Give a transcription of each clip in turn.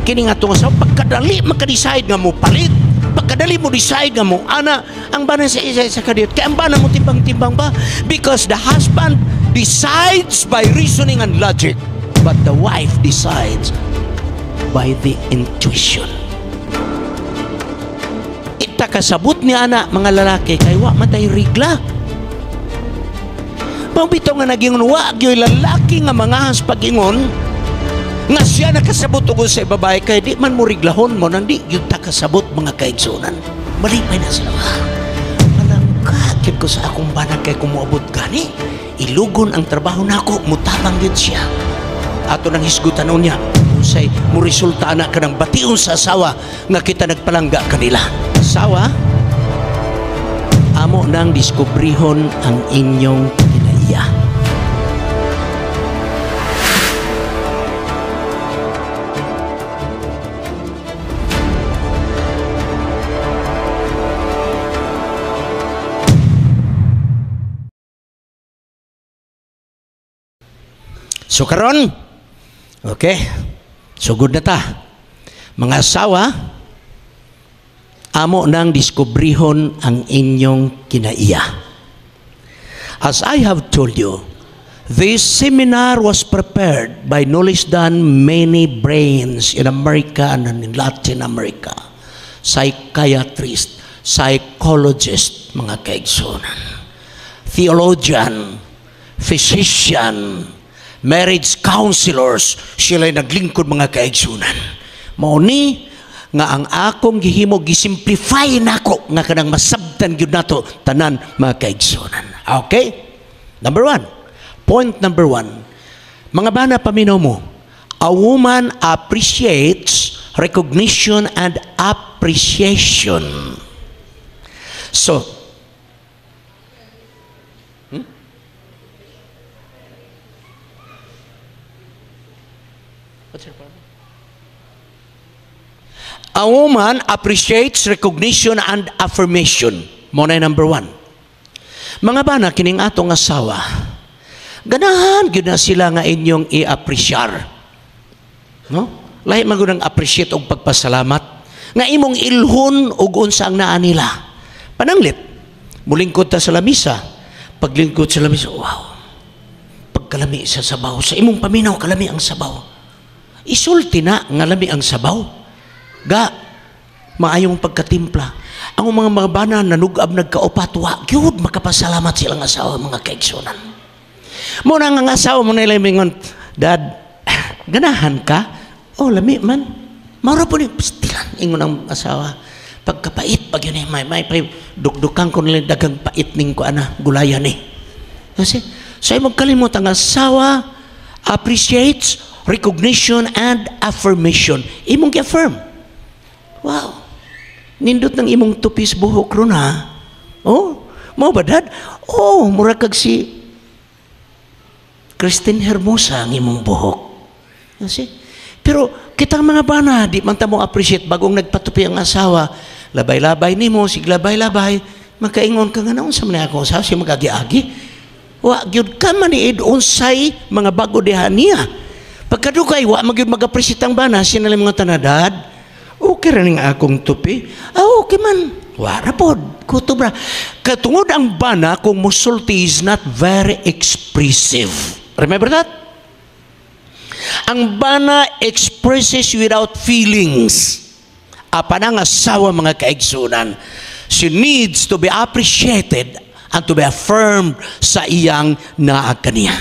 Kining atong asawa pagkadali maka-decide nga mo palit, pagkadali mo decide nga mo ana ang bana sa isa sa kadiyot. Kay ang bana mo timbang-timbang ba? Because the husband decides by reasoning and logic, but the wife decides by the intuition. Ita kasabot ni ana mga lalaki kay wa matay rigla. Mao bitaw nga naging wa gyoy lalaki nga mangahas pag-ingon nga siya nakasabot og sa babae kay di man mo riglahon mo nang di gyud ta kasabot mga kaigsunan. Malipay na sila. Malangka gyud ko sa akong banag kay kumuabot gani. Ilugon ang trabaho nako, mutabang gyud siya. Ato nang hisgutan unya unsay mo resulta ana kanang bation sa asawa nga kita nagpalangga kanila. Asawa, amo nang diskubrihon ang inyong kinaiya. So karon, okay, sugod na ta. Mga asawa, amo nang diskubrihon ang inyong kinaiya. As I have told you, this seminar was prepared by no less than many brains in America and in Latin America. Psychiatrist, psychologist, mga kaigsunan, theologian, physician, marriage counselors, sila'y naglingkod mga kaigsunan. Mao ni nga ang akong gihimo gisimplify nako nga kanang masabtan gyud nato tanan mga kaigsunan. Okay? Number one. Point number one. Mga bana, paminaw mo. A woman appreciates recognition and appreciation. So, what's your problem? A woman appreciates recognition and affirmation. Mo na number one. Mga bana, kining atong asawa, ganahan gyud na sila nga inyong i-appreciar. No? Lahi man gud ang appreciate og pagpasalamat nga imong ilhon og unsa ang naa nila. Pananglit, mulingkod ta sa lamisa. Paglingkod sa lamisa, wow. Pagkalami sa sabaw, sa imong paminaw kalami ang sabaw. Isulti na nga lami ang sabaw. Ga, maayong pagkatimpla. Ang mga bana nanugab nagkaopat, wa gyud makapasalamat silang asawa mga kaigsunan. Mo na nga asawa mo nila mingon, Dad, ganahan ka? Oh, lami man. Maura po ni pastilan ingon ang asawa. Pagkapait pag yun may dukdukan ko nila dagang pait ning ko ana gulayan ni. Kasi sa imong kalimot ang asawa appreciates recognition and affirmation. Imong gi-affirm. Wow. Nindot ng imong tupis buhok ron ha. Oh, mao ba dad? Oh, mura kag si Christine Hermosa ang imong buhok. Kasi, pero kitang mga bana, di man ta mo appreciate bagong nagpatupi ang asawa. Labay-labay nimo, sig labay-labay, makaingon ka nga naon sa man akong asawa, siya magagi-agi. Wa gyud ka maniid unsay mga bago diha niya. Pagkadugay wa magyud mag-appreciate ang bana, siya na lang mga tanadad. Okay ra ning akong tupi. Ah, okay man. Wa ra pod. Kutob ra. Katungod ang bana kung musulti is not very expressive. Remember that? Ang bana expresses without feelings. Apan ang asawa mga kaigsunan, she needs to be appreciated and to be affirmed sa iyang naa kaniya.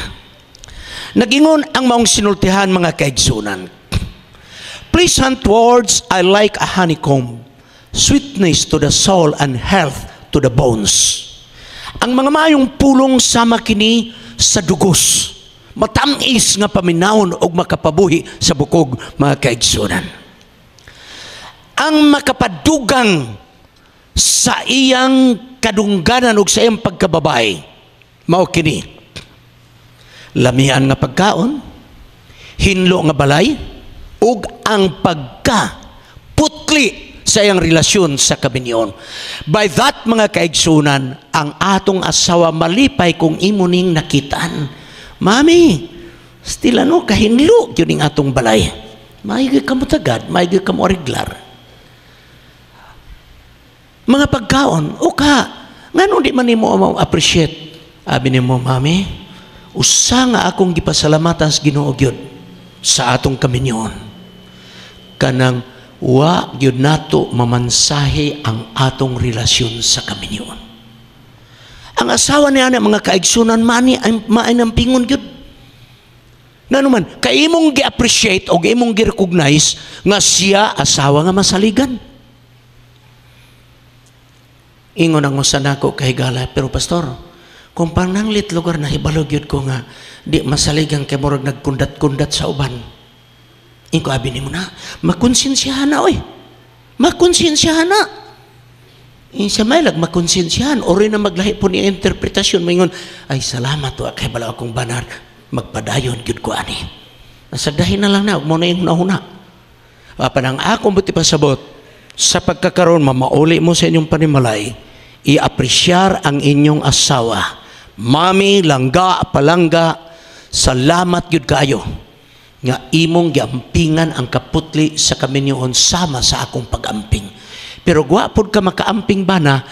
Nagingon ang maong sinultihan mga kaigsunan. Pleasant words are like a honeycomb, sweetness to the soul and health to the bones. Ang mga maayong pulong sama kini sa dugos, matamis nga paminawon og makapabuhi sa bukog mga kaigsunan. Ang makapadugang sa iyang kadungganan ug sa iyang pagkababay mao kini: lamian nga pagkaon, hinlo nga balay, ug ang pagka putli sa iyang relasyon sa kaminyon. By that mga kaigsunan, ang atong asawa malipay kung imo ning nakitaan. Mami, still ano, kahinlo yun ang atong balay. Maayo ka mo tagad, maayo ka mo ariglar. Mga pagkaon, uka, ngano di man nimo appreciate? Abi nimo, "Mami, usa nga akong gipasalamatan sa Ginoo gyud sa atong kaminyoon. Kanang wa gyud nato mamansahe ang atong relasyon sa kaminyoon." Ang asawa niya na, mga kaigsunan, mani maay ng pingon gyud. Ngano man, kay imong gi-appreciate o imong gi-recognize nga siya asawa nga masaligan. Ingon ang usa nako kahigala, "Pero pastor, kung pananglit lugar na hibalo gyud ko nga di masaligan kay murag nagkundat-kundat sa uban." Ingon ko, "Abi nimo na, makonsensyahan na oy. Makonsensyahan na." Siya may lag makonsensyahan o rin na maglahi po ni interpretasyon, moingon, "Ay, salamat wa kay balo akong banar, magpadayon gyud ko ani." Nasagdahin na lang na, mo na yung hunahuna. Apan ang akong buti pasabot, sa pagkakaroon, mamauli mo sa inyong panimalay, i-apresyar ang inyong asawa. "Mami, langga, palangga, salamat gyud kaayo nga imong giampingan ang kaputli sa kaminyoon sama sa akong pag-amping." Pero gwa pod ka makaamping, bana,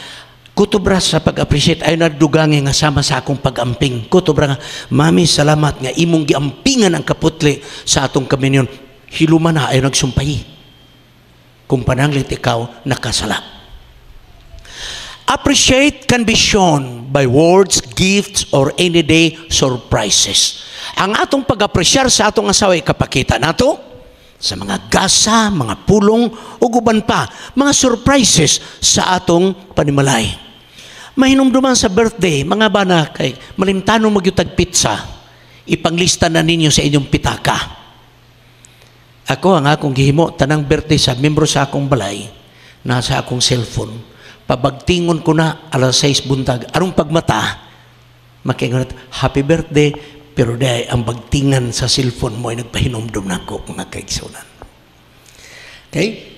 kutubra sa pag-appreciate ay nagdugangi nga sama sa akong pag-amping. Kutubra nga, "Mami, salamat nga imong giampingan ang kaputli sa atong kaminyoon." Hiluma na ay nagsumpay. Kung pananglit ikaw nakasala. Appreciate can be shown by words, gifts, or any day surprises. Ang atong pag-apresyar sa atong asawa ikapakita nato sa mga gasa, mga pulong, ug uban pa, mga surprises sa atong panimalay. Mahinumduman sa birthday, mga bana, kay malimtano magyutag pizza, ipanglista na ninyo sa inyong pitaka. Ako, ang akong gihimo, tanang birthday sa membro sa akong balay, nasa akong cellphone, pabagtingon ko na alas 6 buntag. Anong pagmata, makingon, "Happy birthday," pero dahil ang bagtingan sa cellphone mo ay nagpahinumdum na ako, mga kaigsunan. Okay?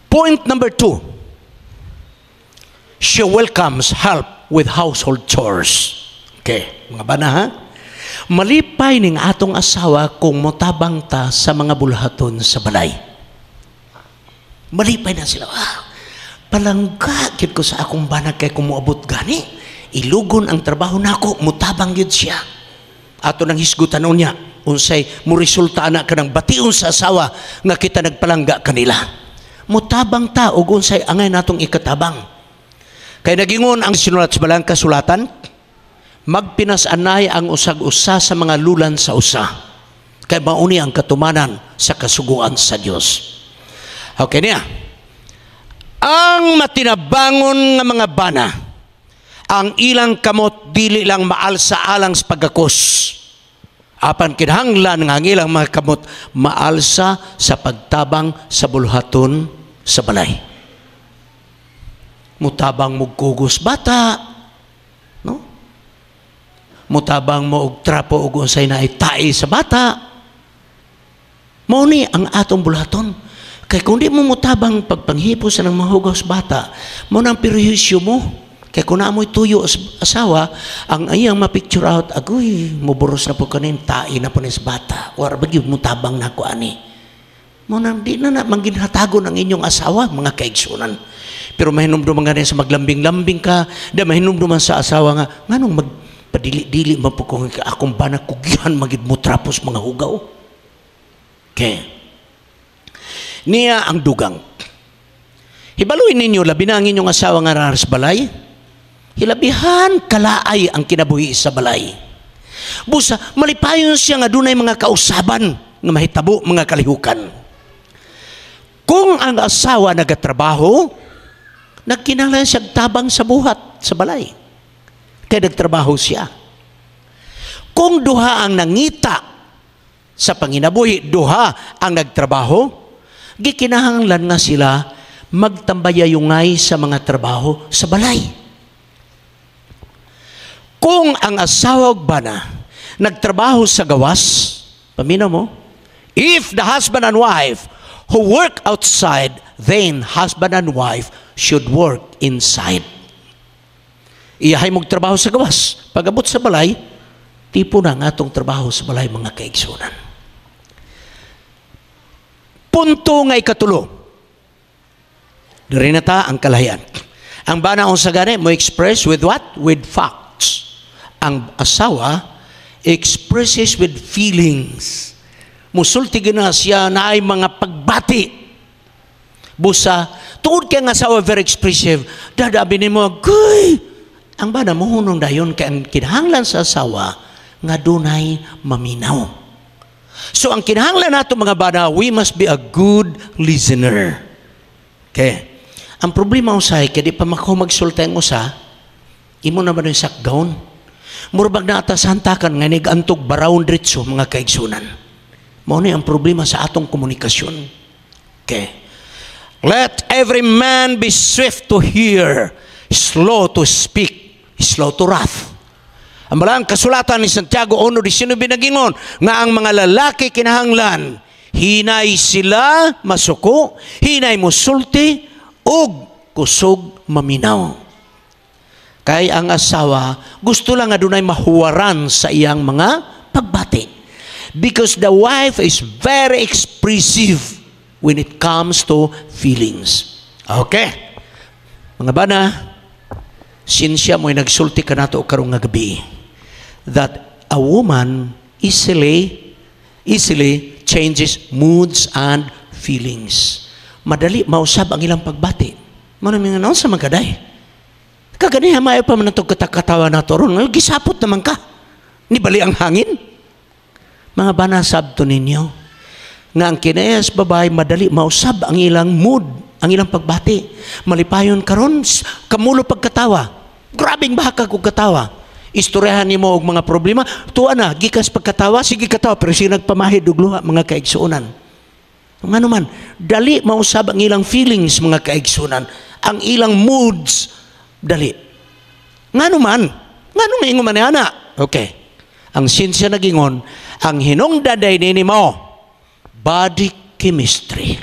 Point number 2. She welcomes help with household chores. Okay, mga bana ha? Malipay ning atong asawa kung motabang ta sa mga bulhaton sa balay. Malipay na sila. "Ah, palangga gyud ko sa akong bana kay kung moabot gani, ilugon ang trabaho nako, mutabang gyud siya." Ato nang hisgutan niya, unsay mo resulta ana kanang bation sa asawa nga kita nagpalangga kanila. Mutabang ta og unsay angay natong ikatabang. Kay nagingon ang sinulat sa balang kasulatan, magpinas-anay ang usag-usa sa mga lulan sa usa. Kay mauni ang katumanan sa kasuguan sa Dios. Okay niya. Ang matinabangon nga mga bana, ang ilang kamot dili lang maalsa alang sa pagakos. Apan kinahanglan nga ang ilang mga kamot maalsa sa pagtabang sa bulhaton sa balay. Mutabang mo kugos bata, no? Mutabang mo og trapo og unsay na itai sa bata. Mao ni ang atong bulhaton. Kay kung di mo mutabang pagpanghipo sa nang mahugaw sa bata, mo nang perwisyo mo. Kay kung naamoy tuyo sa asawa, ang iyang ma-picture out, "Agoy, muburos na po kanin, tai na po ni sa bata. War ba gyud mutabang na ko ani?" Mo nang di na na mangginhatagon ang inyong asawa, mga kaigsunan. Pero mahinumduman nga rin sa maglambing-lambing ka, di mahinumduman sa asawa nga, nganong magpadili-dili man po kung akong bana kugihan magid mo trapos mga hugaw. Okay. Niya ang dugang. Hibaluin ninyo, labi na ang inyong asawa nga raras balay. Hilabihan kalaay ang kinabuhi sa balay. Busa, malipayon siya nga dunay mga kausaban nga mahitabo mga kalihukan. Kung ang asawa nagatrabaho, nagkinahanglan siya tabang sa buhat sa balay. Kaya nagtrabaho siya. Kung duha ang nangita sa panginabuhi, duha ang nagtrabaho, gikinahanglan nga sila magtambayayungay sa mga trabaho sa balay. Kung ang asawa ug bana nagtrabaho sa gawas, paminaw mo, if the husband and wife who work outside, then husband and wife should work inside. Iyahay mong trabaho sa gawas. Pag-abot sa balay, tipo na ang atong trabaho sa balay, mga kaigsunan. Punto nga ikatulo. Diri na ta ang kalahian. Ang bana unsa gani mo express with what? With facts. Ang asawa expresses with feelings. Musulti gina siya na ay mga pagbati. Busa, tungod kay ang asawa very expressive, dadabi nimo, "Guy!" Ang bana mohunong dayon kay ang kinahanglan sa asawa nga dunay maminaw. So ang kinahanglan nato, mga bana, we must be a good listener. Okay. Ang problema usahay, kay di pa mako magsulti ang usa, imo na ba yung sakgaon? Murabag na ata sa hantakan nga nigantog barawon diretso, mga kaigsunan. Mao ni ang problema sa atong komunikasyon. Okay. Let every man be swift to hear, slow to speak, slow to wrath. Ang balang kasulatan ni Santiago 1:19 nagingon nga ang mga lalaki kinahanglan hinay sila masuko, hinay musulti ug kusog maminaw. Kay ang asawa gusto lang nga dunay mahuwaran sa iyang mga pagbati. Because the wife is very expressive when it comes to feelings. Okay. Mga bana, sinsya mo'y nagsulti ka nato karong nga gabi that a woman easily easily changes moods and feelings. Madali mausab ang ilang pagbati. Mao na mga sa magkaday. Kaganiha maayo pa man natog katakatawa nato ron. Ngayon, gisapot naman ka. Nibali ang hangin. Mga bana, sabto ninyo nga ang kinayas babae madali mausab ang ilang mood, ang ilang pagbati. Malipayon karon, kamulo pagkatawa. Grabing baka kog katawa. Istoryahan nimo og mga problema, tuwa na gikas pagkatawa, sige katawa, pero sige nagpamahid og luha, mga kaigsuonan. Ngano man, dali mausab ang ilang feelings, mga kaigsuonan, ang ilang moods dali. Ngano man, ngano nga ingon man ni ana? Okay. Ang sinsya nagingon, ang hinungdan day nini mo body chemistry.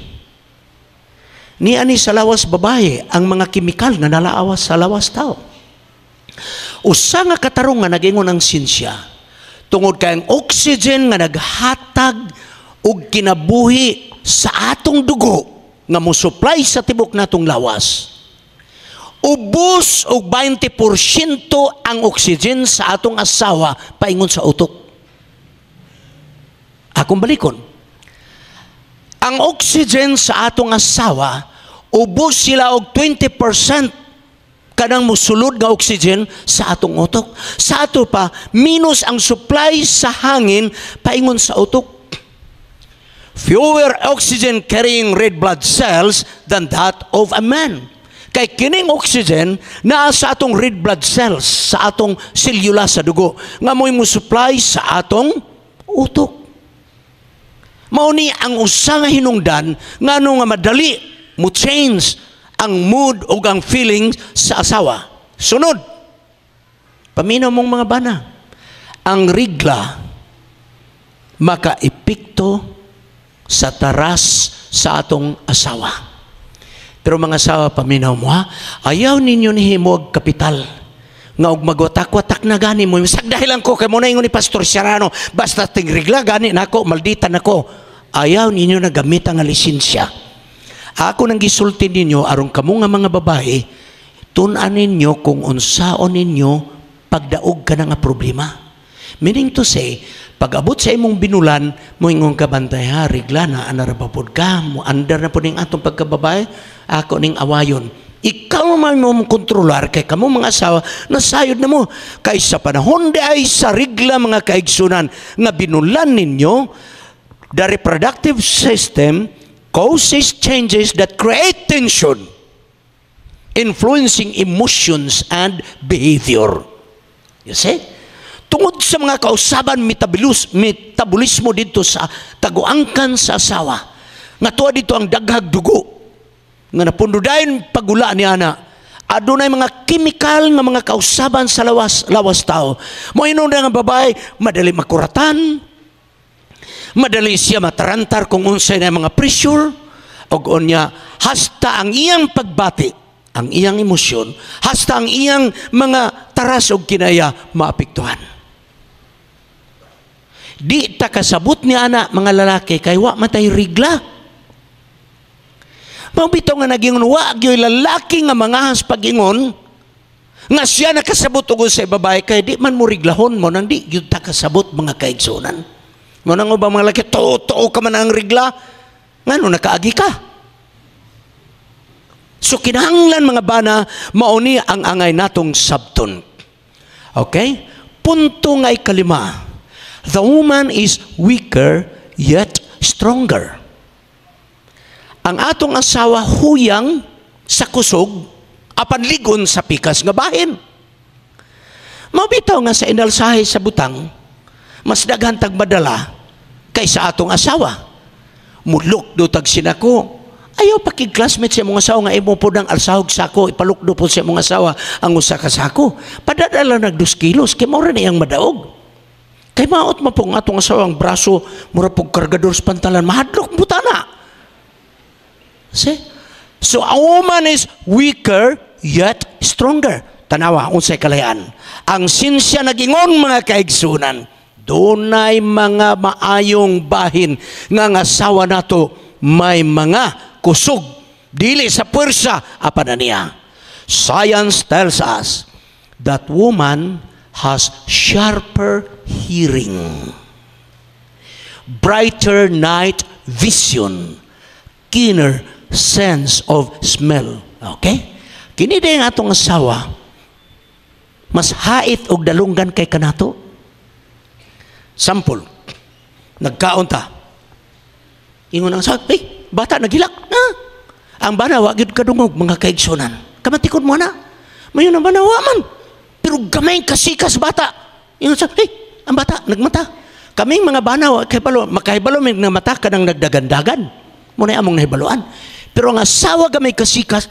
Ni ani sa lawas babae ang mga kemikal nga nalaawas sa lawas tao. Usa nga katarong nga nagingon ang sinsya, tungod kay ang oxygen nga naghatag og kinabuhi sa atong dugo nga mo-supply sa tibok natong lawas. Ubos og 20% ang oxygen sa atong asawa paingon sa utok. Akong balikon. Ang oxygen sa atong asawa, ubos sila og 20% kanang musulod nga oxygen sa atong utok. Sa ato pa, minus ang supply sa hangin paingon sa utok. Fewer oxygen carrying red blood cells than that of a man. Kay kining oxygen naa sa atong red blood cells, sa atong selula sa dugo, nga mo'y mo supply sa atong utok. Mao ni ang usa nga hinungdan ngano nga madali mo change ang mood o ang feelings sa asawa. Sunod, paminaw mong mga bana, ang rigla makaepekto sa taras sa atong asawa. Pero mga asawa, paminaw mo ha, ayaw ninyo nihimo og kapital nga og magwatak-watak na gani mo. Sagdahilan ko kay mo na ingon ni Pastor Serrano, basta tigrigla gani nako, maldita nako. Ayaw ninyo na gamit ang lisensya. Ako nang gisulti ninyo aron kamo nga mga babae, tun-an ninyo kung unsaon ninyo pagdaog ka na nga problema. Meaning to say, pag abot sa imong binulan, moingon ka, "Bantay ha, rigla na, anara pa pod ka, mo andar na po ning atong pagkababae, ako ning awayon." Ikaw man mo kontrolar kay kamo mga asawa, nasayod na mo. Kay sa panahon di ay sa rigla, mga kaigsunan, nga binulan ninyo, the reproductive system causes changes that create tension, influencing emotions and behavior. You see? Tungod sa mga kausaban metabolismo dito sa taguangkan sa asawa, nga tuwa dito ang daghag dugo, nga napundo dayon pagula ni ana, adunay mga chemical nga mga kausaban sa lawas lawas tao. Mo na nga babae, madali makuratan, madali siya matarantar kung unsay na mga pressure, og unya hasta ang iyang pagbati, ang iyang emosyon, hasta ang iyang mga taras og kinaya maapektuhan. Di ta kasabot ni ana, mga lalaki, kay wa matay rigla. Mao bitaw nga nagingon, wa gyoy lalaki nga mangahas pag-ingon nga siya nakasabot og sa babae, kay di man mo riglahon mo nang di gyud ta kasabot, mga kaigsunan. Mo nang ubang mga laki, tuo ka man ang rigla, ngano nakaagi ka? So kinahanglan, mga bana, mauni ang angay natong sabton. Okay? Punto nga ikalima. The woman is weaker yet stronger. Ang atong asawa huyang sa kusog apan ligon sa pikas nga bahin. Mao bitaw nga sa inalsahe sa butang, mas daghan tag madala kaysa atong asawa. Mulukdo tag sinako. Ayaw pakig-classmate sa imong asawa nga imo po ng alsahog sako, ipalukdo po sa imong asawa ang usa ka sako. Padadala nag 2 kilos, kay mao ra na iyang madaog. Kay maot man pong atong asawa, ang braso, mura pong kargador sa pantalan, mahadlok butana. See? So a woman is weaker yet stronger. Tanawa, unsay kalayan. Ang sinsya nagingon, mga kaigsunan, dunay mga maayong bahin nga ang asawa nato may mga kusog dili sa puwersa apan na niya. Science tells us that woman has sharper hearing, brighter night vision, keener sense of smell. Okay? Kini din ang atong asawa, mas hait og dalunggan kay kanato. Sample, nagkaon ta. Ingon ang asawa, "Hey, bata naghilak." Ah, ang bana, wa gyud kadungog, mga kaigsunan. Kamatikod mo na. Mayon ang bana, wa man. Pero gamay kasikas bata. Ingon sa, "Hey, ang bata, nagmata." Kaming mga bana, wa kay balo, makahibalo mig nga mata kanang nagdagandagan. Muna among nahibaluan. Pero ang asawa gamay kasikas,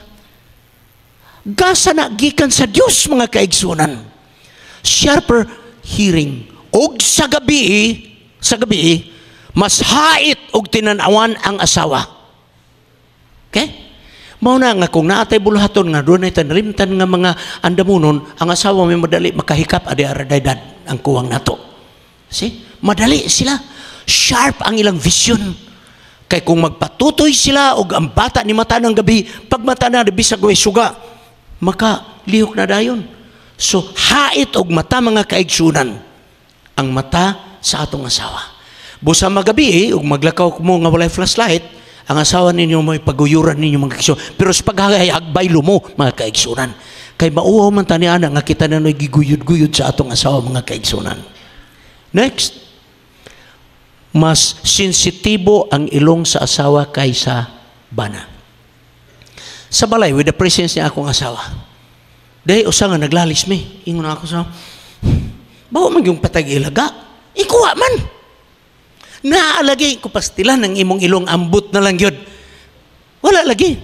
gasa na gikan sa Dios, mga kaigsunan. Sharper hearing. Og sa gabi, mas hait og tinanawan ang asawa. Okay? Mao na nga kung naatay buluhaton nga dunay tanalimtan nga mga andamunon, ang asawa may madali makahikap adi aradaydad ang kuwang nato. See? Madali sila. Sharp ang ilang vision. Kay kung magpatutoy sila og ang bata ni mata ng gabi, pag mata na bisag way suga, maka lihok na dayon. So hait og mata, mga kaigsunan, ang mata sa atong asawa. Busa magabi eh, ug maglakaw mo nga walay flashlight, ang asawa ninyo mo'y paguyuran ninyo, mga kaigsunan. Pero sa paghahayag, baylo mo, mga kaigsunan. Kay mauwaw man tani ana nga kita na giguyod-guyod sa atong asawa, mga kaigsunan. Next, mas sensitibo ang ilong sa asawa kaysa bana. Sa balay, with the presence niya akong asawa. Dahil usa nga naglalis mi. Ingon ako sa, "Bawa man yung patag ilaga." Ikuha man. Naalagi ko pastilan ng imong ilong, ambot na lang yun. Wala lagi.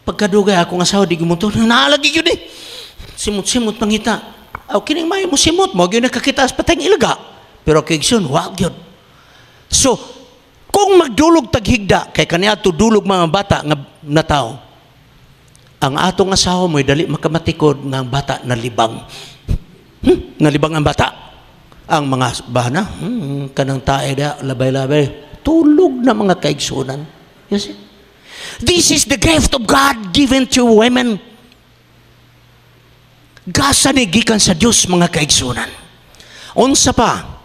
Pagkadugay akong asawa di gumunto, naalagi yun eh. Simot-simot pangita. Aw kining may mo simot mo gyud nakakita sa patay ilaga. Pero kay igsoon, wa gyud. So, kung magdulog taghigda kay kaniadto dulog mga bata nga na tao, ang atong asawa mo'y dali makamatikod nga ang bata nalibang. Nalibang ang bata. Ang mga bana, kanang tae da, labay-labay, tulog na, mga kaigsunan. You see? This is the gift of God given to women. Gasa ni gikan sa Dios, mga kaigsunan. Unsa pa?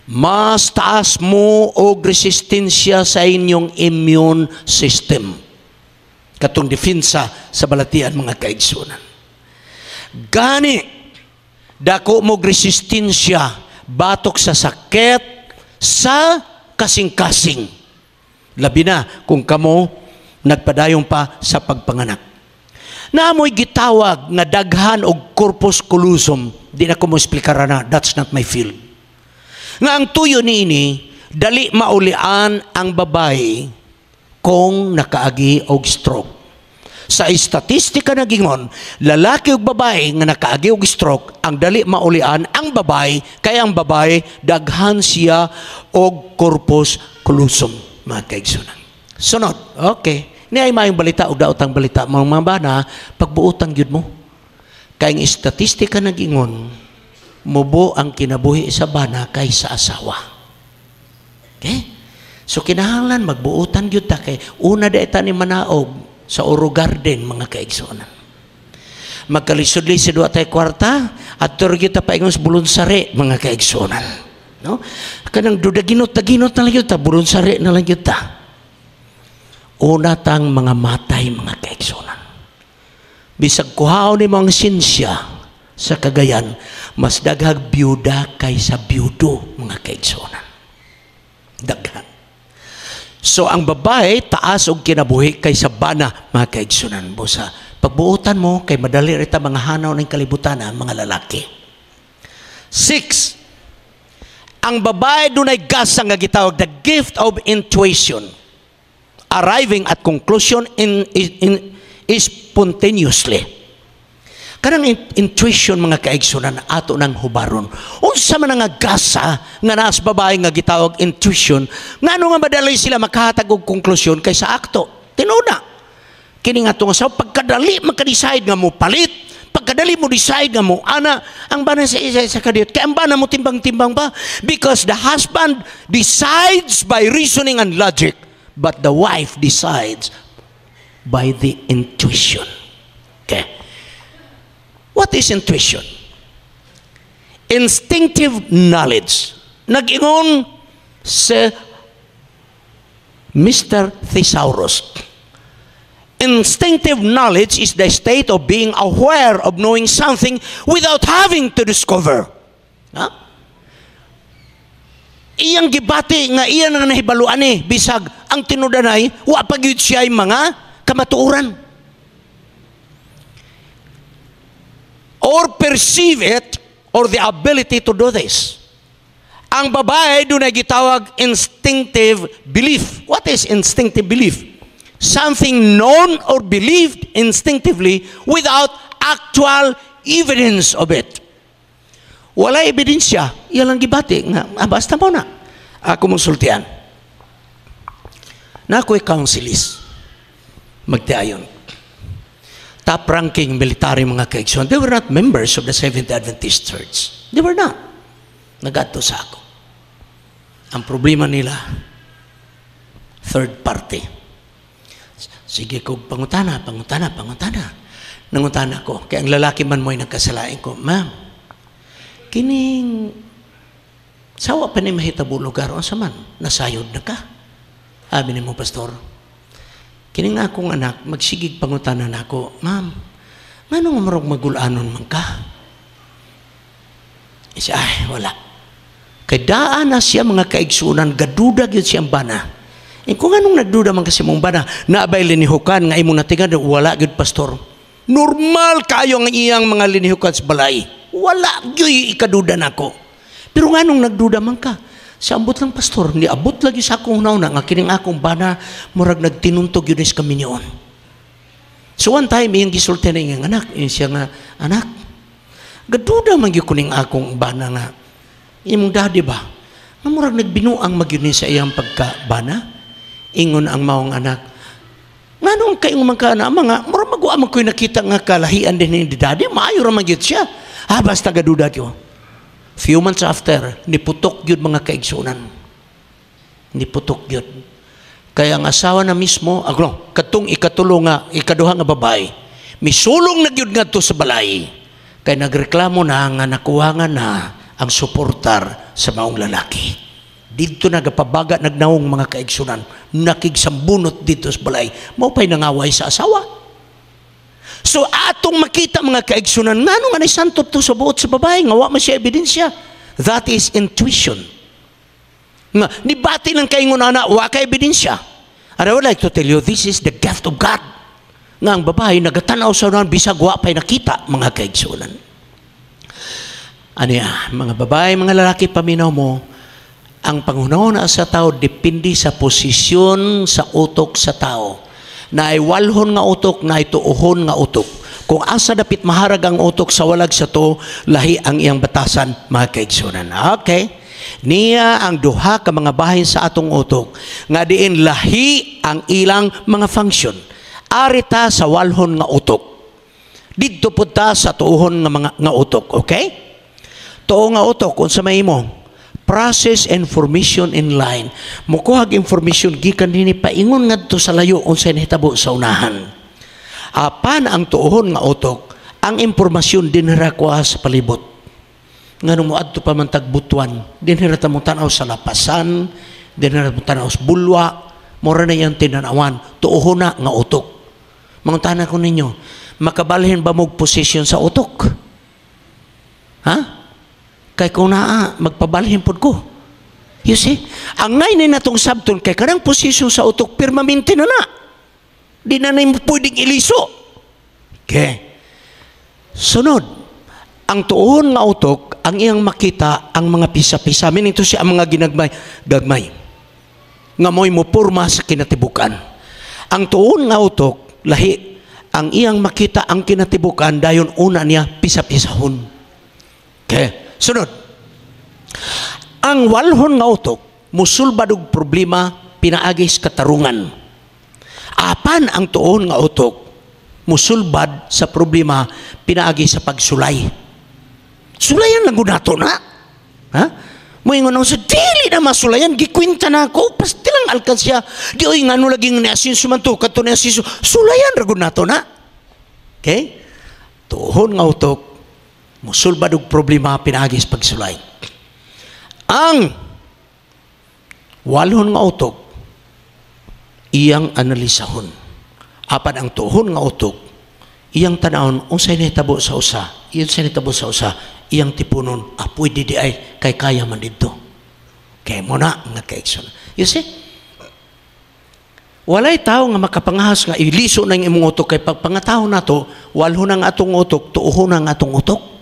Mas taas mo og resistensya sa inyong immune system. Katong depensa sa balatian, mga kaigsunan. Gani, dako mo resistensya batok sa sakit sa kasing-kasing. Labi na kung kamo nagpadayon pa sa pagpanganak. Naamoy gitawag nga daghan og corpus callosum, di na ko mo eksplikara na, that's not my field. Nga ang tuyo niini, dali maulian ang babae kung nakaagi og stroke. Sa estatistika nagingon, lalaki ug babae nga nakaagi og stroke, ang dali maulian ang babae, kay ang babae daghan siya og corpus callosum, mga kaigsunan. Sunod, okay. Ni ay maayong balita ug daotang balita, mga bana, pagbuotang gyud mo. Kay ang estatistika nagingon, mubo ang kinabuhi sa bana kaysa asawa. Okay? So kinahanglan magbuotan gyud ta kay una da ta ni manaog sa Oro Garden, mga kaigsuonan. Magkalisod-lisod, wa tay kwarta, at gyud ta paingon sa Bulonsari, mga kaigsuonan. No? Kanang dudaginot daginot na lang gyud ta, Bulonsari na lang gyud ta. Una tang mga matay, mga kaigsuonan. Bisag kuhaon ni mga sinsya sa Cagayan, mas daghag byuda kaysa byudo, mga kaigsuonan. Daghan. So ang babae taas og kinabuhi kaysa bana, mga kaigsunan. Busa pagbuotan mo kay madali rita mga hanaw ng kalibutan ang mga lalaki. Six, ang babae dunay gasa nga gitawag the gift of intuition. Arriving at conclusion in spontaneously. Kanang intuition, mga kaigsunan, ato nang hubaron. Unsa man nga gasa nga naa sa babae nga gitawag intuition, ngano nga madali sila makahatag og konklusyon kaysa akto? Tinuna. Kini nga atong asawa, pagkadali maka-decide nga mo palit, pagkadali mo decide nga mo ana, ang bana sa isa sa kadiyot. Kay ang bana mo timbang-timbang ba? Because the husband decides by reasoning and logic, but the wife decides by the intuition. Okay. What is intuition? Instinctive knowledge. Nag-ingon si Mr. Thesaurus. Instinctive knowledge is the state of being aware of knowing something without having to discover. Ha? Iyang gibati nga iya nga nahibaluan eh, bisag ang tinudanay, wa pa gyud siya mga kamatuoran. Or perceive it or the ability to do this. Ang babae doon ay gitawag instinctive belief. What is instinctive belief? Something known or believed instinctively without actual evidence of it. Wala ebidensya, iyan lang gibati nga ah, basta mo na. Ako mong sultian. Na ako'y counselist. Magtiayon. Top ranking military, mga kaigsoon. They were not members of the Seventh Adventist Church. They were not. Nagadto sa ako. Ang problema nila, third party. Sige ko, pangutana, pangutana, pangutana. Nangutana ko. Kaya ang lalaki man mo'y nagkasalain ko, "Ma'am, kining sawa pa ni mahitabo lugar, unsa man, nasayod na ka?" Abi nimo, "Pastor, kining akong anak, magsigig pangutana nako, 'Ma'am, ngano nga murag magulanon man ka?'" Siya, "Ay, wala." Kay daan na siya, mga kaigsunan, gaduda gyud siyang bana. E kung anong nagduda man kasi mong bana, naabay linihukan nga imong natingan? "Wala gyud, Pastor. Normal kayo ang iyang mga linihukan sa balay. Wala gyud ikaduda nako." "Pero nganong nagduda man ka?" "Sa ambot lang, Pastor, niabot lagi sa akong hunahuna nga kining akong bana murag nagtinuntog yun is kami niyon." So one time, iyang gisulti na iyang anak, iyang siya nga, "Anak, gaduda man gyud kuning akong bana nga, imong daddy ba? Nga murag nagbinuang magyud ni sa iyang pagkabana." Ingon ang maong anak, "Nganong kayong man ka na mga, murag maguwa man ko'y nakita nga kalahian din ni daddy, maayo ra man gyud siya. Ah, basta gaduda gyud." Few months after, niputok gyud, mga kaigsunan. Niputok gyud. Kaya ang asawa na mismo, agno, katong ikatulo nga, ikaduha nga babae, misulong na gyud ngadto sa balay. Kay nagreklamo na nga nakuha nga na ang suportar sa maong lalaki. Dito nagapabaga nagnaong, mga kaigsunan, nakigsambunot dito sa balay. Mao pa'y nangaway sa asawa. So atong makita, mga kaigsunan, ngano nga santot to sa buot sa babae, nga wa man siya ebidensya. That is intuition. Nga, nibati lang kay ana, wa ka ebidensya. And I would like to tell you, this is the gift of God. Nga ang babae, nagatanaw sa unan, bisag wa pa'y nakita, mga kaigsunan. Ano ya, mga babae, mga lalaki, paminaw mo, ang panghunahuna sa tao depende sa posisyon sa utok sa tao. Naay walhon nga utok, naay tuohon nga utok. Kung asa dapit maharag ang utok sa walag sa to, lahi ang iyang batasan, mga kaigsunan. Okay? Niya ang duha ka mga bahin sa atong utok nga diin lahi ang ilang mga function. Arita sa walhon nga utok. Didto pud ta sa tuohon nga mga nga utok, okay? Tuo nga utok, unsa may imo? Process information in line. Mukuhag information gikan dinhi paingon ngadto sa layo unsay nahitabo sa unahan. Apan ang tuohon nga utok, ang impormasyon dinhi ra kuha sa palibot. Ngano moadto pa man tag Butuan, dinhi ra ta mo tan-aw sa lapasan, dinhi ra mo tan-aw sa bulwa, mura na iyang tinanawan, tuohon na nga utok. Mangutana ko ninyo, makabalhin ba mo'g posisyon sa utok? Ha? Kay kung naa, magpabalhin pod ko. You see? Ang ngay ni natong sabton, kay kanang posisyon sa utok, permanente na na. Di na na pwedeng iliso. Okay. Sunod, ang tuon nga utok, ang iyang makita, ang mga pisa-pisa. Meaning to siya ang mga ginagmay, gagmay. Nga mo'y mupurma sa kinatibukan. Ang tuon nga utok, lahi, ang iyang makita ang kinatibukan, dayon una niya pisa-pisahon. Okay. Sunod. Ang walhon nga utok, musulbad og problema pinaagi sa katarungan. Apan ang tuon nga utok, musulbad sa problema pinaagi sa pagsulay. Sulayan lang gud nato na. Ha? Moingon sa dili na masulayan, gikwenta na ako, pasti lang alkansya. Di oy ngano lagi ni asinso man to, kadto ni asinso, sulayan ra gud nato na. Okay? Tuon nga utok, musulbad og problema pinaagi sa pagsulay. Ang walhon nga utok, iyang analisahon. Apan ang tuohon nga utok, iyang tanawon unsay nahitabo sa usa, iyang unsay nahitabo sa usa, iyang tipunon, ah, pwede di ay kay kaya man didto. Kay mo na nga kaigsoon. You see? Walay tao nga makapangahas nga iliso na ang imong utok kay pagpangatawo nato, walho na ang atong utok, tuoho na ang atong utok.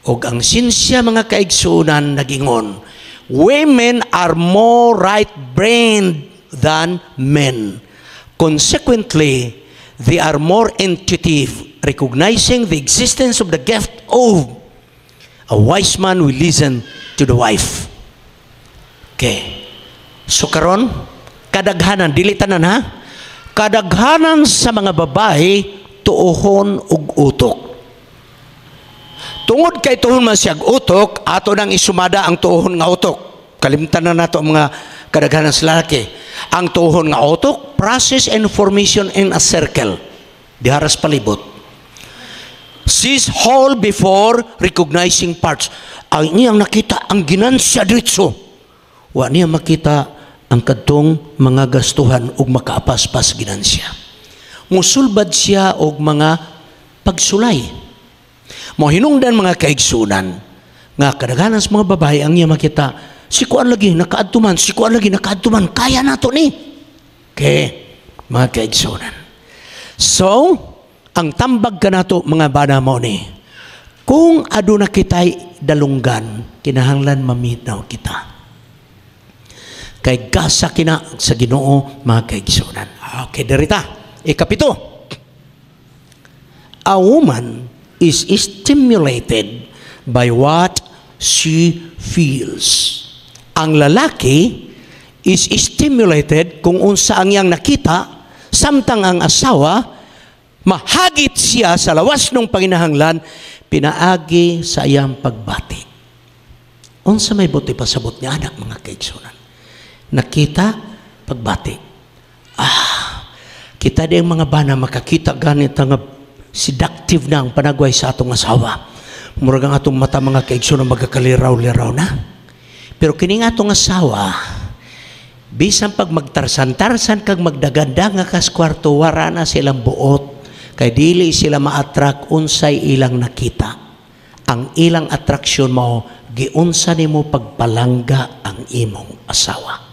Og ang sinsya, mga kaigsuonan, nagingon, women are more right-brained than men. Consequently, they are more intuitive, recognizing the existence of the gift of a wise man will listen to the wife. Okay. So karon, kadaghanan, dili tanan ha, kadaghanan sa mga babae, tuohon og utok. Tungod kay tuohon man siyag utok, ato nang isumada ang tuohon nga utok. Kalimtan na nato ang mga kadaghanan sa lalaki. Ang tuohon nga utok, process information in a circle. Diharas palibot. Sees whole before recognizing parts. Ang iyang nakita, ang ginansya diretso. Wa niya makita ang kadtong mga gastuhan ug makaapas pa sa ginansya. Musulbad siya og mga pagsulay. Mo hinungdan, mga kaigsunan, nga kadaghanan sa mga babae ang iya makita, si kuan lagi nakaadto man, si kuan lagi nakaadto man, kaya nato ni. Okay, mga kaigsunan. So, ang tambag kanato, mga bana, mo ni, kung aduna kita'y dalunggan, kinahanglan maminaw kita. Kay gasa kina sa Ginoo, mga kaigsunan. Okay, dirita. Ikapito. A woman is stimulated by what she feels. Ang lalaki is stimulated kung unsa ang iyang nakita, samtang ang asawa mahagit siya sa lawas ng panginahanglan pinaagi sa iyang pagbati. Unsa may buot ipasabot niya anak, mga kaigsunan? Nakita, pagbati. Ah, kita di ang mga bana makakita ganit nga seductive na ang panagway sa atong asawa. Murag ang atong mata, mga kaigsunan, magkakaliraw-liraw na. Pero kini nga atong asawa, bisan pag magtarsan-tarsan kag magdaganda nga kas kwarto, wara na silang buot kay dili sila ma-attract unsay ilang nakita. Ang ilang attraction mao giunsa nimo pagpalangga ang imong asawa.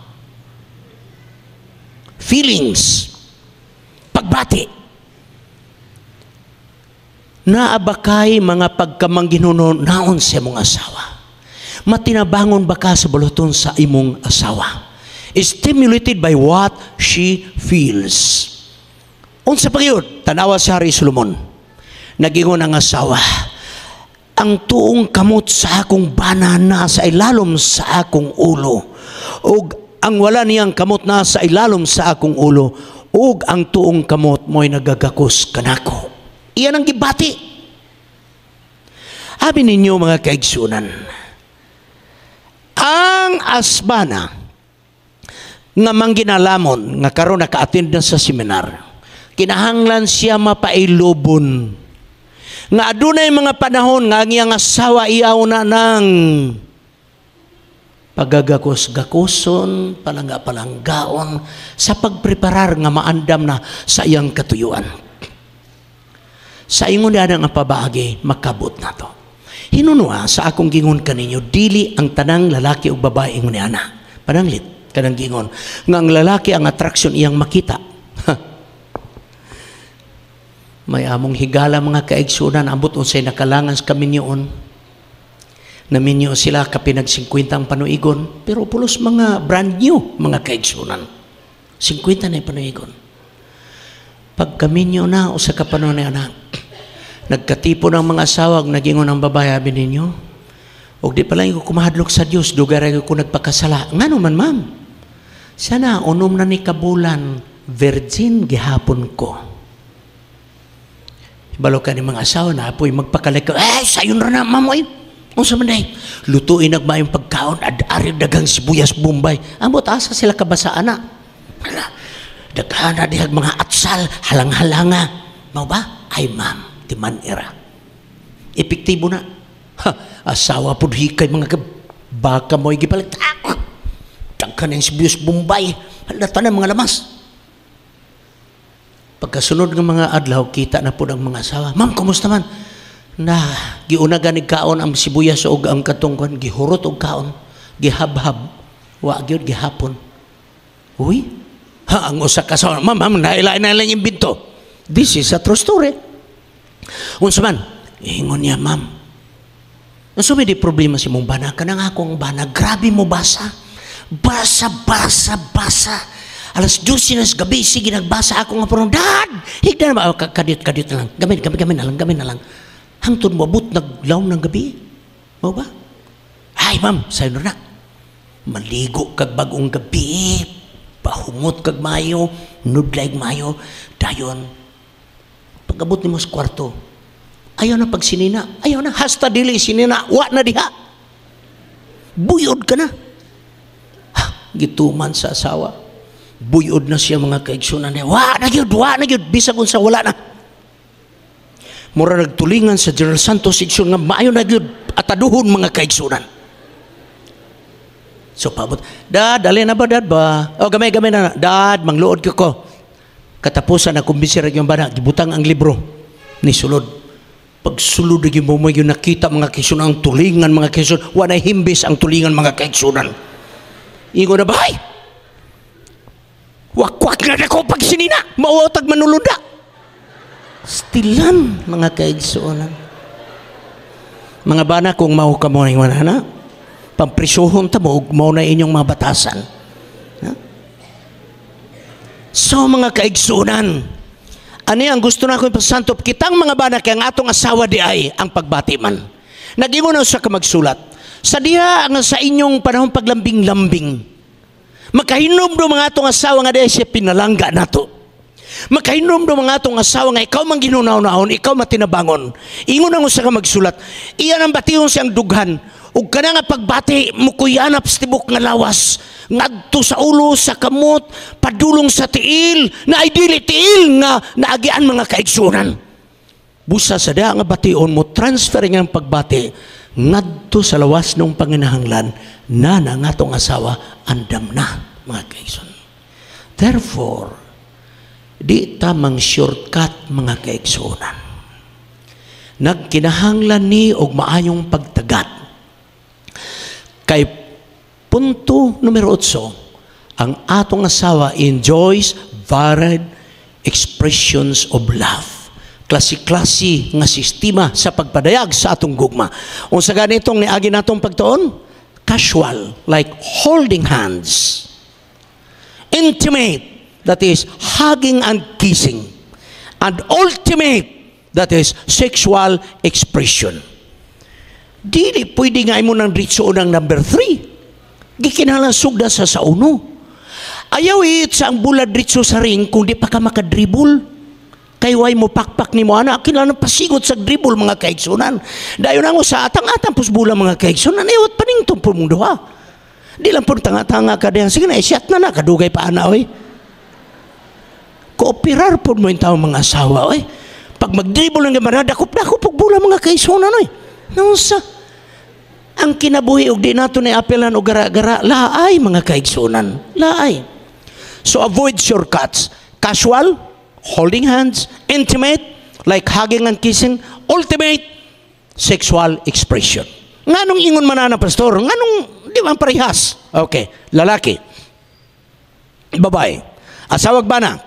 Feelings, pagbati. Naa ba kay mga pagkamangginuno naon sa imong asawa? Matinabangon ba ka sa buluhaton sa imong asawa? Stimulated by what she feels. Unsa pa gyud? Tanawa sa Hari Solomon. Nagingon ang asawa, "Ang tuong kamot sa akong bana na sa ilalom sa akong ulo. Ug ang wala niyang kamot na sa ilalom sa akong ulo. Ug ang tuong kamot mo'y nagagakos kanako." Iyan ang gibati. Abi ninyo, mga kaigsunan, Ang asbana nga mangginalamon nga karon naka-attend na sa seminar, kinahanglan siya mapailubon nga adunay mga panahon nga ang iyang asawa iyaw na ng pagagakos-gakoson, palangga-palanggaon sa pagpreparar nga maandam na sa iyang katuyuan. Sa ingon na nga pabaagi, makabot na to. Hinunua sa akong gingon kaninyo, dili ang tanang lalaki o babae ingon ni ana. Pananglit kanang gingon nga ang lalaki ang attraction iyang makita. May among higala, mga kaigsunan, ambot unsay nakalangan sa kaminyoon. Naminyo sila kapinag 50 ang panuigon, pero pulos mga brand new, mga kaigsunan. 50 na yung panuigon. Pagkaminyo na, usa ka panon ni anak, nagkatipo ng mga asawa, nagingon ang babae, abi ninyo, og di pala ko kumahadlok sa Dios, dugay ko nagpakasala. Ngano man, ma'am? Sana, unom na ni kabulan, virgin gihapon ko. Balo ka ni mga asawa na apoy magpakalik ka, eh, sayon ra na, ma'am, oy. Unsa man day? Lutuin nagmayong pagkaon, ad-ari dagang sibuyas bombay. Ambot asa sila kabasaan na. Hala, daghana dihag mga atsal, halang-halanga. Mao ba? Ay ma'am, timan ira. Epektibo na. Ha, asawa pud hikay mga baka mo gipalit. Ah, daghan ang sibuyas bombay. Hala, tanan mga lamas. Pagkasunod ng mga adlaw, kita na po ang mga asawa. Ma'am, kumusta man? Na, giuna gani kaon ang sibuyas og ang katungkon, gihurot og kaon, gihabhab, wa gyud gihapon. Uy, ha, ang usa ka asawa, ma'am, ma'am, naila na lang imbento. This is a true story. Unsa man? Ingon niya, ma'am. Unsa may di problema si mong bana? Kanang akong bana, grabe mo basa. Basa, basa, basa. Alas 12 na sa gabi, sige, nagbasa ako nga parang, Dad! Higda na ba? Oh, kadit, kadit na lang. Gamin, gamin, gamin na lang, gamin na lang. Hangtod mo abot, naglaw ng gabi. Mao ba? Ay, ma'am, sayo na. Maligo kag bagong gabi. Pahumot kag mayo, nudlay mayo. Dayon, pag-abot nimo sa kwarto, ayaw na pagsinina. Ayaw na, hasta dili sinina, wa na diha. Buyod ka na. Ha, gituman sa asawa. Buyod na siya, mga kaigsunan niya. Wa na gyud, wa na gyud, bisag unsa wala na. Mura nagtulingan sa General Santos section nga maayo na gyud ataduhon, mga kaigsunan. So paabot, Dad, dali na ba, Dad ba? O gamay gamay na, Dad, mangluod ko ko. Katapusan na kumbinsi ra yung bana, gibutang ang libro ni sulod. Pagsulod gyud mo yung nakita, mga kaigsunan, ang tulingan, mga kaigsunan, wa na himbis ang tulingan, mga kaigsunan. Ingon na ba? Ay! Wakwak na ko pag sinina, mauotag manulunda. Stilan, mga kaigsuonan. Mga bana, kung mao ka mo na na, pamprisuhon ta mo, ug mao na inyong mga batasan. Ha? So mga kaigsuonan, ani ang gusto na ko ipasantop, kitang mga bana kay ang atong asawa di ay ang pagbati man. Nagingon na sa ka magsulat. Sa diha ang sa inyong panahon paglambing-lambing, makahinom do mga atong asawa nga di ay siya pinalangga nato. Makahinom do mga atong asawa nga ikaw man ginunaw-naon, ikaw matinabangon. Ingon ang usa ka magsulat, iyan ang bation siyang dughan. Ug kana nga pagbati mukuyanap sa tibok nga lawas, ngadto sa ulo, sa kamot, padulong sa tiil, na ay dili tiil nga naagian, mga kaigsunan. Busa sa diha nga bation mo transfer nga ang pagbati ngadto sa lawas ng panginahanglan na na nga atong asawa andam na, mga kaigsunan. Therefore, di tamang shortcut, mga kaigsunan. Nagkinahanglan ni og maayong pagtagat. Kay punto numero 8, ang atong asawa enjoys varied expressions of love. Klase-klase nga sistema sa pagpadayag sa atong gugma. Unsa ganitong niagi natong pagtuon? Casual, like holding hands. Intimate, that is hugging and kissing. And ultimate, that is sexual expression. Dili pwede nga imo nang diretso ng number 3. Gikinahanglan sugda sa uno. Ayaw it sa ang bola diretso sa ring kung di pa ka makadribble. Kay way mo pakpak ni mo ana, kinahanglan pasingot sa dribble, mga kaigsunan. Dayon ang sa atang-atang pus bola, mga kaigsunan, iwat paningtong po mong duha. Di lang po tanga-tanga ka diyan. Sige na, i-shot na na. Kadugay pa ana, oy. Kooperar po mo yung tao mga asawa, oy. Pag mag-dribble ng gamara, dakop-dakop og bola, mga kaigsuonan, oy. Naunsa? Ang kinabuhi og di nato ni apelan og gara-gara, laay, mga kaigsuonan. Laay. So avoid shortcuts. Casual, holding hands, intimate, like hugging and kissing, ultimate, sexual expression. Nganong ingon man na, pastor? Nganong di man parehas? Okay, lalaki. Babae. Asawag bana.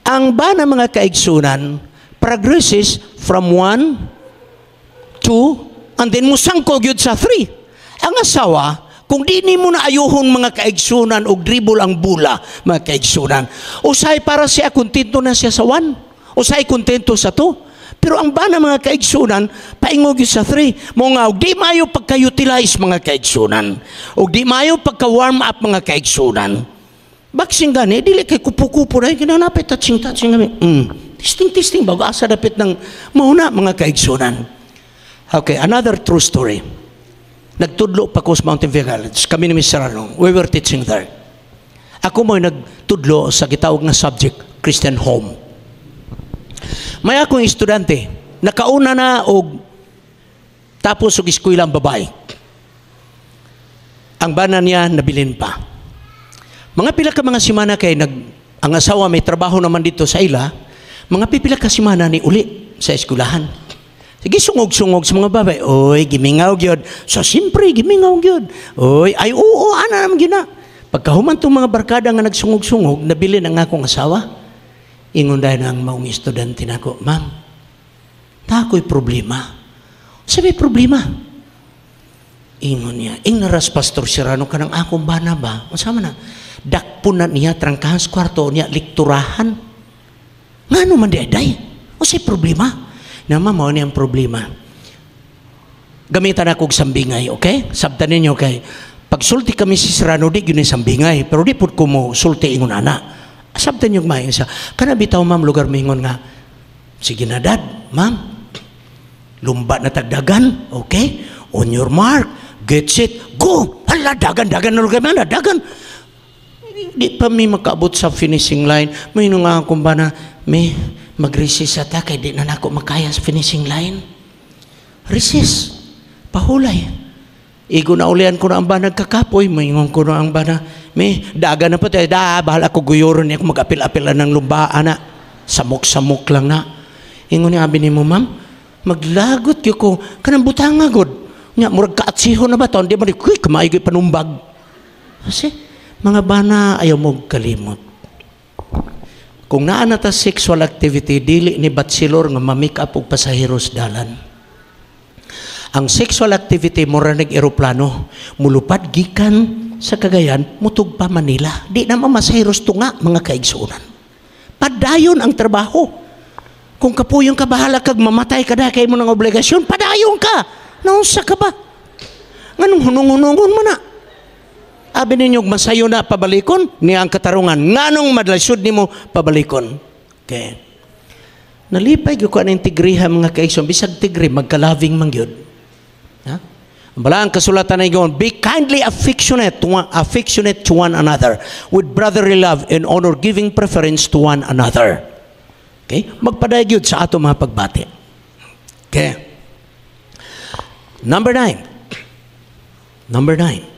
Ang bana, mga kaigsunan, progresses from 1, 2, and then musangko gyud sa 3. Ang asawa, kung di nimo na ayuhon, mga kaigsunan, og dribble ang bola, mga kaigsunan, usay para siya kontento na siya sa 1. Usay kontento sa 2. Pero ang bana, mga kaigsunan, paingog gyud sa 3. Mo nga og di maayo pagka-utilize, mga kaigsunan. Og di maayo pagka-warm up, mga kaigsunan. Boxing gani, dili kay kupo-kupo na kinanapit touching touching kami. Testing testing bago asa dapit ng mauna, mga kaigsunan. Okay, another true story. Nagtudlo pa ko sa Mountain View College. Kami ni Mr. Arnong. We were teaching there. Ako mo'y nagtudlo sa gitawag nga subject, Christian Home. May akong estudyante, nakauna na og tapos og eskwela ang babae. Ang bana niya nabilin pa. Mga pila ka mga simana kay nag ang asawa may trabaho naman dito sa ila, mga pipila ka simana ni uli sa eskwelahan. Sige, sungog-sungog sa mga babae. Oy, gimingaw gyud. So siyempre gimingaw gyud. Oy, ay oo, ana naman gyud na. Pagkahuman tong mga barkada nga nagsungog-sungog, nabilin ang akong asawa. Ingon dahil ang maong estudyante nako, "Ma'am, naa ko'y problema." Sabi, "Problema?" Ingon niya, "Ingnaras Pastor Serrano, kanang akong bana ba? Unsa man na? Dakpon na niya, trangkahan sa kwarto niya, lekturahan. Ngano man di day? Unsay problema?" Na ma'am, mao ni ang problema. Gamitan ako og sambingay, okay? Sabtan ninyo kay pagsulti kami si Serrano, di gyud ni sambingay, pero di pud ko mo sulti ingon ana. Sabtan niyo may sa kana bitaw, ma'am, lugar mingon nga, "Sige na dad, ma'am, lumba na tagdagan, okay? On your mark, get set, go!" Hala, dagan, dagan na lugar man, dagan. Di pa mi makaabot sa finishing line. May nga akong bana, "May mag-recess ata kay di na nako makaya sa finishing line." Recess. Pahulay. Igo na ulian ko na ang bana kakapoy, maingon ko na ang bana, "May daga na pa tayo, da, bahala ko guyuron niya kung mag-apil-apil ng lumba, ana. Samok-samok lang na." Ingon niya, abi ni mo, "Ma'am, maglagot gyud ko, kanang butanga god. Nya, murag kaatsiho na ba to? Hindi mo ni, kuy, kamay ko'y panumbag." Kasi, mga bana, ayaw mo kalimot. Kung naa na ta sexual activity, dili ni bachelor nga ma-make up og pasaheros dalan. Ang sexual activity mura nag eroplano, mulupad gikan sa Cagayan, mutug pa Manila. Di na mamasaheros tunga, mga kaigsuonan. Padayon ang trabaho. Kung kapuyong ka, bahala kag mamatay ka na kay mo ng obligasyon, padayon ka. Naunsa ka ba? Nganong hunong-hunongon mo na? Abi ninyo masayo na pabalikon niya ang katarungan. Nganong madlasud nimo pabalikon? Okay. Nalipay gyud ko aning tigriha, mga kaigsoon, bisag tigre magka-loving man gyud. Ha? Ang balaang kasulatan ay ingon, "Be kindly affectionate to one another with brotherly love and honor, giving preference to one another." Okay? Magpaday gyud sa ato mga pagbati. Okay. Number 9. Number 9.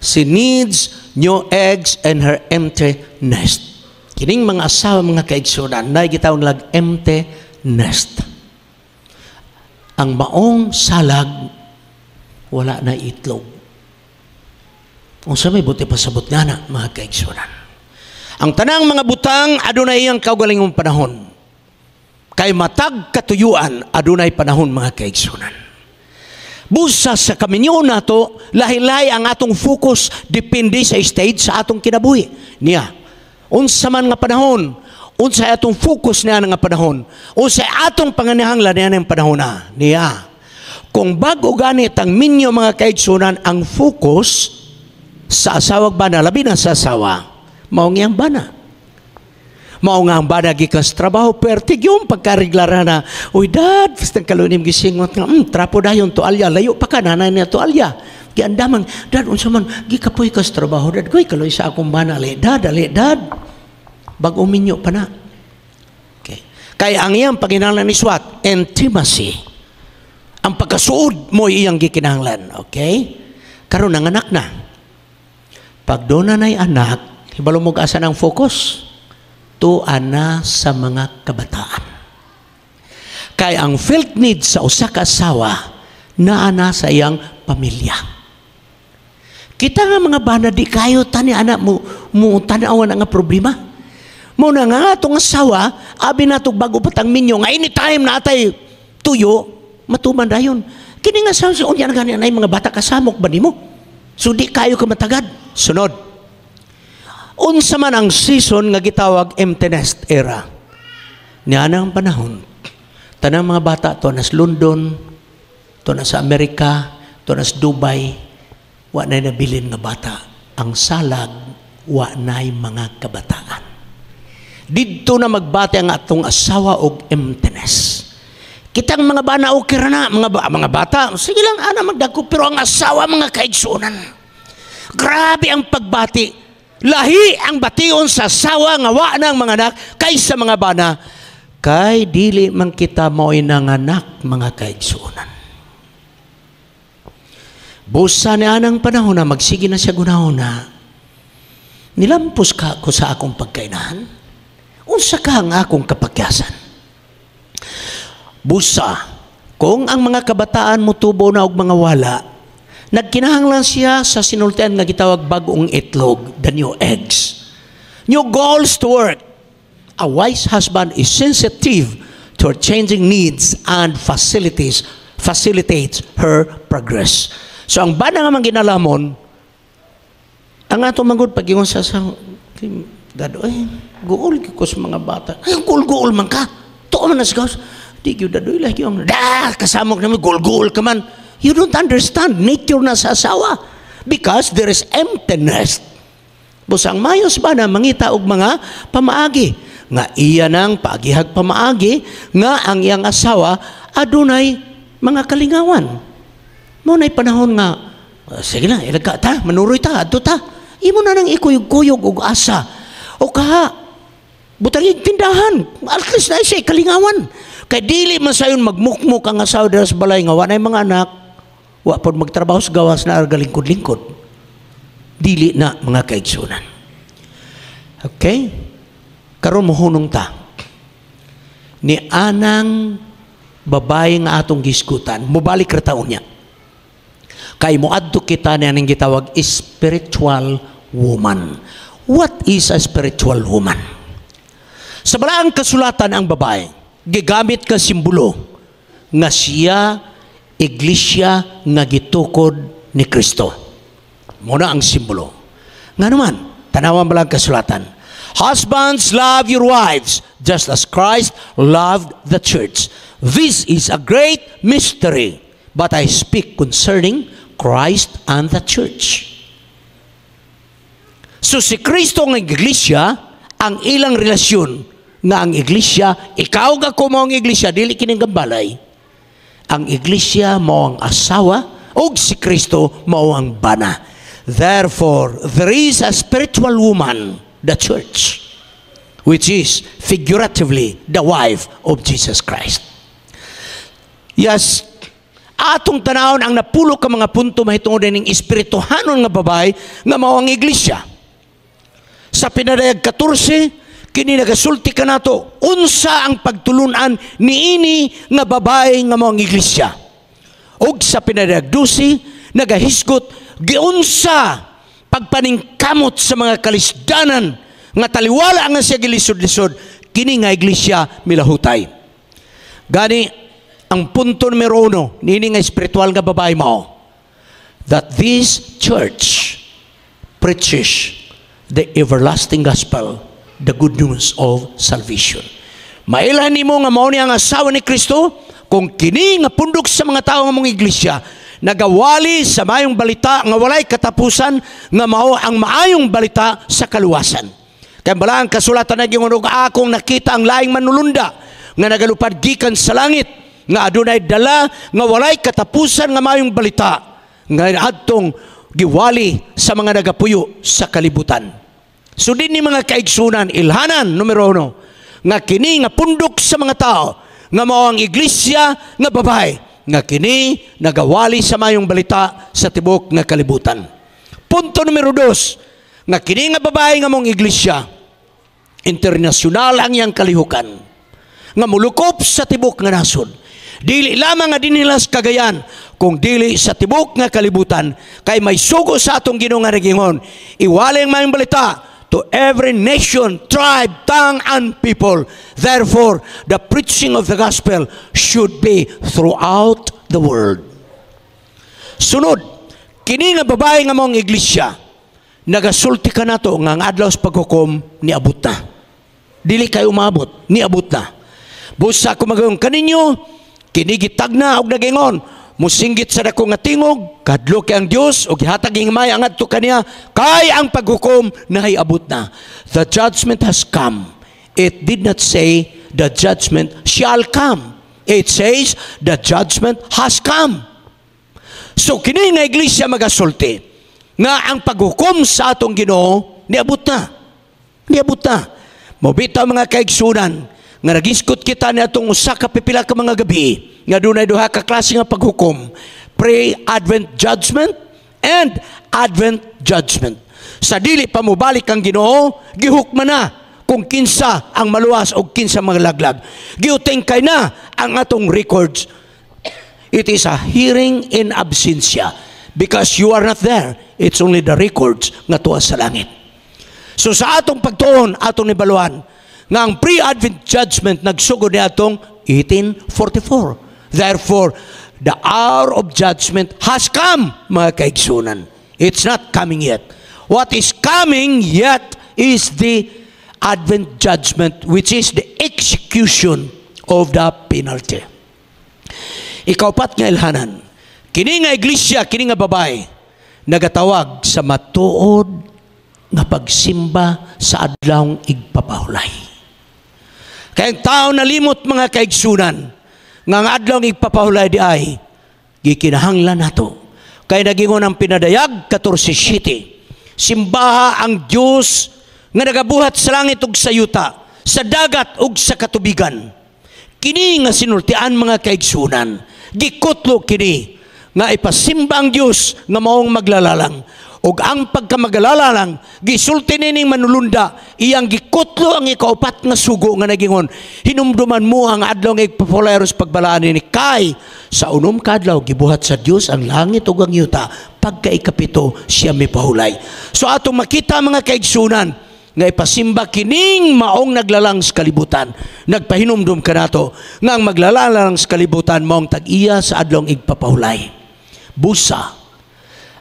She needs new eggs in her empty nest. Kining mga asawa, mga kaigsunan, na gitawag lag empty nest. Ang maong salag, wala na itlog. Unsa may buti pasabot nga na, mga kaigsunan? Ang tanang mga butang adunay iyang kaugalingong panahon. Kay matag katuyuan adunay panahon, mga kaigsunan. Busa sa kaminyo nato, lahi-lahi ang atong focus depende sa stage sa atong kinabuhi. Niya, unsa man nga panahon, unsa atong focus niya nga panahon, unsa atong panganahanglan niya ng panahon na. Niya, kung bago ganit ang minyo, mga kaigsunan, ang focus sa asawag bana, labi na sa asawa, mao ang bana. Mao nga ang bana gikan sa trabaho, pertig yung pagkariglara na, "Uy dad," basta kalunim gisingot nga, trapo dayon, tualya, layo pa ka, nanay niya tualya. Giandaman, "Dad, unsa man, gikapoy ka sa trabaho, Dad. Goy, kaloy sa akong bana, ali, Dad, ali, Dad." Bag-o minyo pa na. Okay. Kaya ang iyang paginahanglan is what? Intimacy. Ang pagkasuod mo iyang gikinahanglan. Okay? Karon ang anak na. Pag doon na na'y anak, hibalo mo asa ng focus? Tuwa na sa mga kabataan. Kay ang felt need sa usa ka asawa naa na sa iyang pamilya. Kita nga mga bana, di kayo tani anak mo mo tanawan nga problema. Mo na nga atong asawa, abi natog bago patang minyo nga anytime na atay tuyo, matuman dayon. Kini nga sa unya na gani ay mga bata, kasamok ba nimo? So di kayo ka matagad. Sunod. Unsa man ang season nga gitawag empty nest era? Niya ang panahon, tanang mga bata to nas London, to na sa Amerika, to nas Dubai, wa na nabilin nga bata. Ang salag, wa na'y mga kabataan. Didto na magbati ang atong asawa og emptiness. Kitang mga bana, okay ra na, mga bata, sige lang ana magdagko, pero ang asawa, mga kaigsunan. Grabe ang pagbati. Lahi ang bation sa asawa nga wa ng mga anak kaysa mga bana. Kay dili man kita mao'y nanganak, mga kaigsunan. Busa ni anang panahon na magsige na siya gunahon na, "Nilampos ka ko sa akong pagkainahan? Unsa ka ang akong kapakyasan?" Busa, kung ang mga kabataan mo tubo na og mga wala, nagkinahanglan siya sa sinultian nga gitawag bagong itlog, the new eggs. New goals to work. A wise husband is sensitive to her changing needs and facilities facilitates her progress. So ang bana nga manginalamon, ang ato magud pag-ingon sa "Dad, oy, guol ko sa mga bata." "Ay, guol-guol man ka. Tuo man na sa gawas." "Di gyud, Dad, oy, lagi ang da kasamok naman guol-guol ka man." You don't understand nature na sa asawa because there is emptiness. Busang mayos ba na mangita og mga pamaagi nga iya nang paagihag pamaagi nga ang iyang asawa adunay mga kalingawan. Mo na'y panahon nga, "Ah, sige na, ilagka ta, manuroy ta, adto ta." Imo na nang ikuyog-kuyog og asa. O kaha, butang tindahan. At least na siya kalingawan. Kay dili man sayon magmukmuk ang asawa dira sa balay nga wa na'y mga anak, wa pod magtrabaho sa gawas na lingkod-lingkod. Dili na, mga kaigsunan. Okay? Karon mohunong ta. Ni anang babae nga atong gisgutan, mobalik ra taon niya. Kay moadto kita ni aning gitawag spiritual woman. What is a spiritual woman? Sa balaang kasulatan, ang babae gigamit ka simbolo nga siya iglesia nga gitukod ni Kristo. Muna ang simbolo. Nga naman, tanawan balaang kasulatan. "Husbands, love your wives, just as Christ loved the church. This is a great mystery, but I speak concerning Christ and the church." So si Kristo ng iglesia, ang ilang relasyon nga ang iglesia, ikaw ga ko mo ang iglesia, dili kining gambalay. Ang iglesia mo ang asawa, ug si Kristo mao ang bana. Therefore, there is a spiritual woman, the church, which is figuratively the wife of Jesus Christ. Yes, atong tanawon ang napulo ka mga punto mahitungod ning espirituhanon nga babae nga mao ang iglesia. Sa pinadayag 14, kini nagasulti kanato unsa ang pagtulunan niini nga babae nga mao ang iglesia. Ug sa pinadayag 12, nagahisgot giunsa pagpaningkamot sa mga kalisdanan nga taliwala nga siya gilisod-lisod kini nga iglesia milahutay. Gani ang punto numero 1 nini nga espiritual nga babae mao that this church preaches the everlasting gospel, the good news of salvation. Mailhan nimo nga mao ni ang asawa ni Kristo kung kini nga pundok sa mga tao nga mong iglesia nagawali sa maayong balita nga walay katapusan nga mao ang maayong balita sa kaluwasan. Kay balaang kasulatan naging akong nakita ang laing manulunda nga nagalupad gikan sa langit nga adunay dala nga walay katapusan nga maayong balita. nga adtong giwali sa mga nagapuyo sa kalibutan. So dinhi, mga kaigsunan, ilhanan numero 1 nga kini nga pundok sa mga tao nga mao ang iglesia nga babae, nga kini nagawali sa mayong balita sa tibok nga kalibutan. Punto numero 2, nga kini nga babae nga maong iglesia, internasyonal ang iyang kalihukan nga mulukop sa tibok nga nasod. Dili lamang nga dinhi sa Cagayan, kung dili sa tibok nga kalibutan, kay may sugo sa atong Ginoo nga nagingon, "Iwali ang mayong balita to every nation, tribe, tongue, and people." Therefore, the preaching of the gospel should be throughout the world. Sunod, kini nga babae nga maong iglesia, nagasulti kanato nga ang adlaw sa paghukom niabot na. Dili kay umabot, niabot na. Busa ko magayon kaninyo, kini gitagna og nagingon, musinggit sa dako nga tingog, kahadloki ang Dios ug gihatag ang himaya ngadto kaniya, kay ang paghukom nahiabot na. The judgment has come. It did not say the judgment shall come. It says the judgment has come. So kini nga iglesia magasulti nga ang paghukom sa atong Ginoo niabot na. Niabot na. Mao bitaw, mga kaigsunan, nga nagiskot kita ni atong usa ka pipila ka mga gabi nga dunay duha ka klase nga paghukom, pre-advent judgment and advent judgment. Sa dili pa mobalik ang Ginoo, gihukman na kung kinsa ang maluwas o kinsa maglaglag. Giutingkay na ang atong records. It is a hearing in absentia because you are not there. It's only the records nga tuwa sa langit. So sa atong pagtuon, atong nibaluan nga ang pre-advent judgment nagsugod ni atong 1844. Therefore, the hour of judgment has come, mga kaigsunan. It's not coming yet. What is coming yet is the advent judgment, which is the execution of the penalty. Ikaupat nga ilhanan, kini nga iglesia, kini nga babae, nagatawag sa matuod nga pagsimba sa adlawng igpapahulay. Kay ang tao nalimot, mga kaigsunan, nga ang adlawng igpapahulay diay, gikinahanglan nato. Kay nagingon ang Pinadayag 14:7, "Simbaha ang Dios nga nagabuhat sa langit ug sa yuta, sa dagat ug sa katubigan." Kini nga sinultian, mga kaigsunan, gikutlo kini nga ipasimba ang Dios nga maong maglalalang. Ug ang pagkamagalalalang, gisulti nining manulunda, iyang gikutlo ang ikaupat nga sugo nga nagingon, "Hinumduman mo ang adlaw nga igpapahulay aron pagbalaan ini, kay sa 6 ka adlaw gibuhat sa Dios ang langit ug ang yuta, pagka ikapito siya mipahulay." So atong makita, mga kaigsunan, nga ipasimba kining maong naglalang sa kalibutan. Nagpahinumdum kanato nga ang maglalalang sa kalibutan maong tag-iya sa adlong igpapahulay. Busa,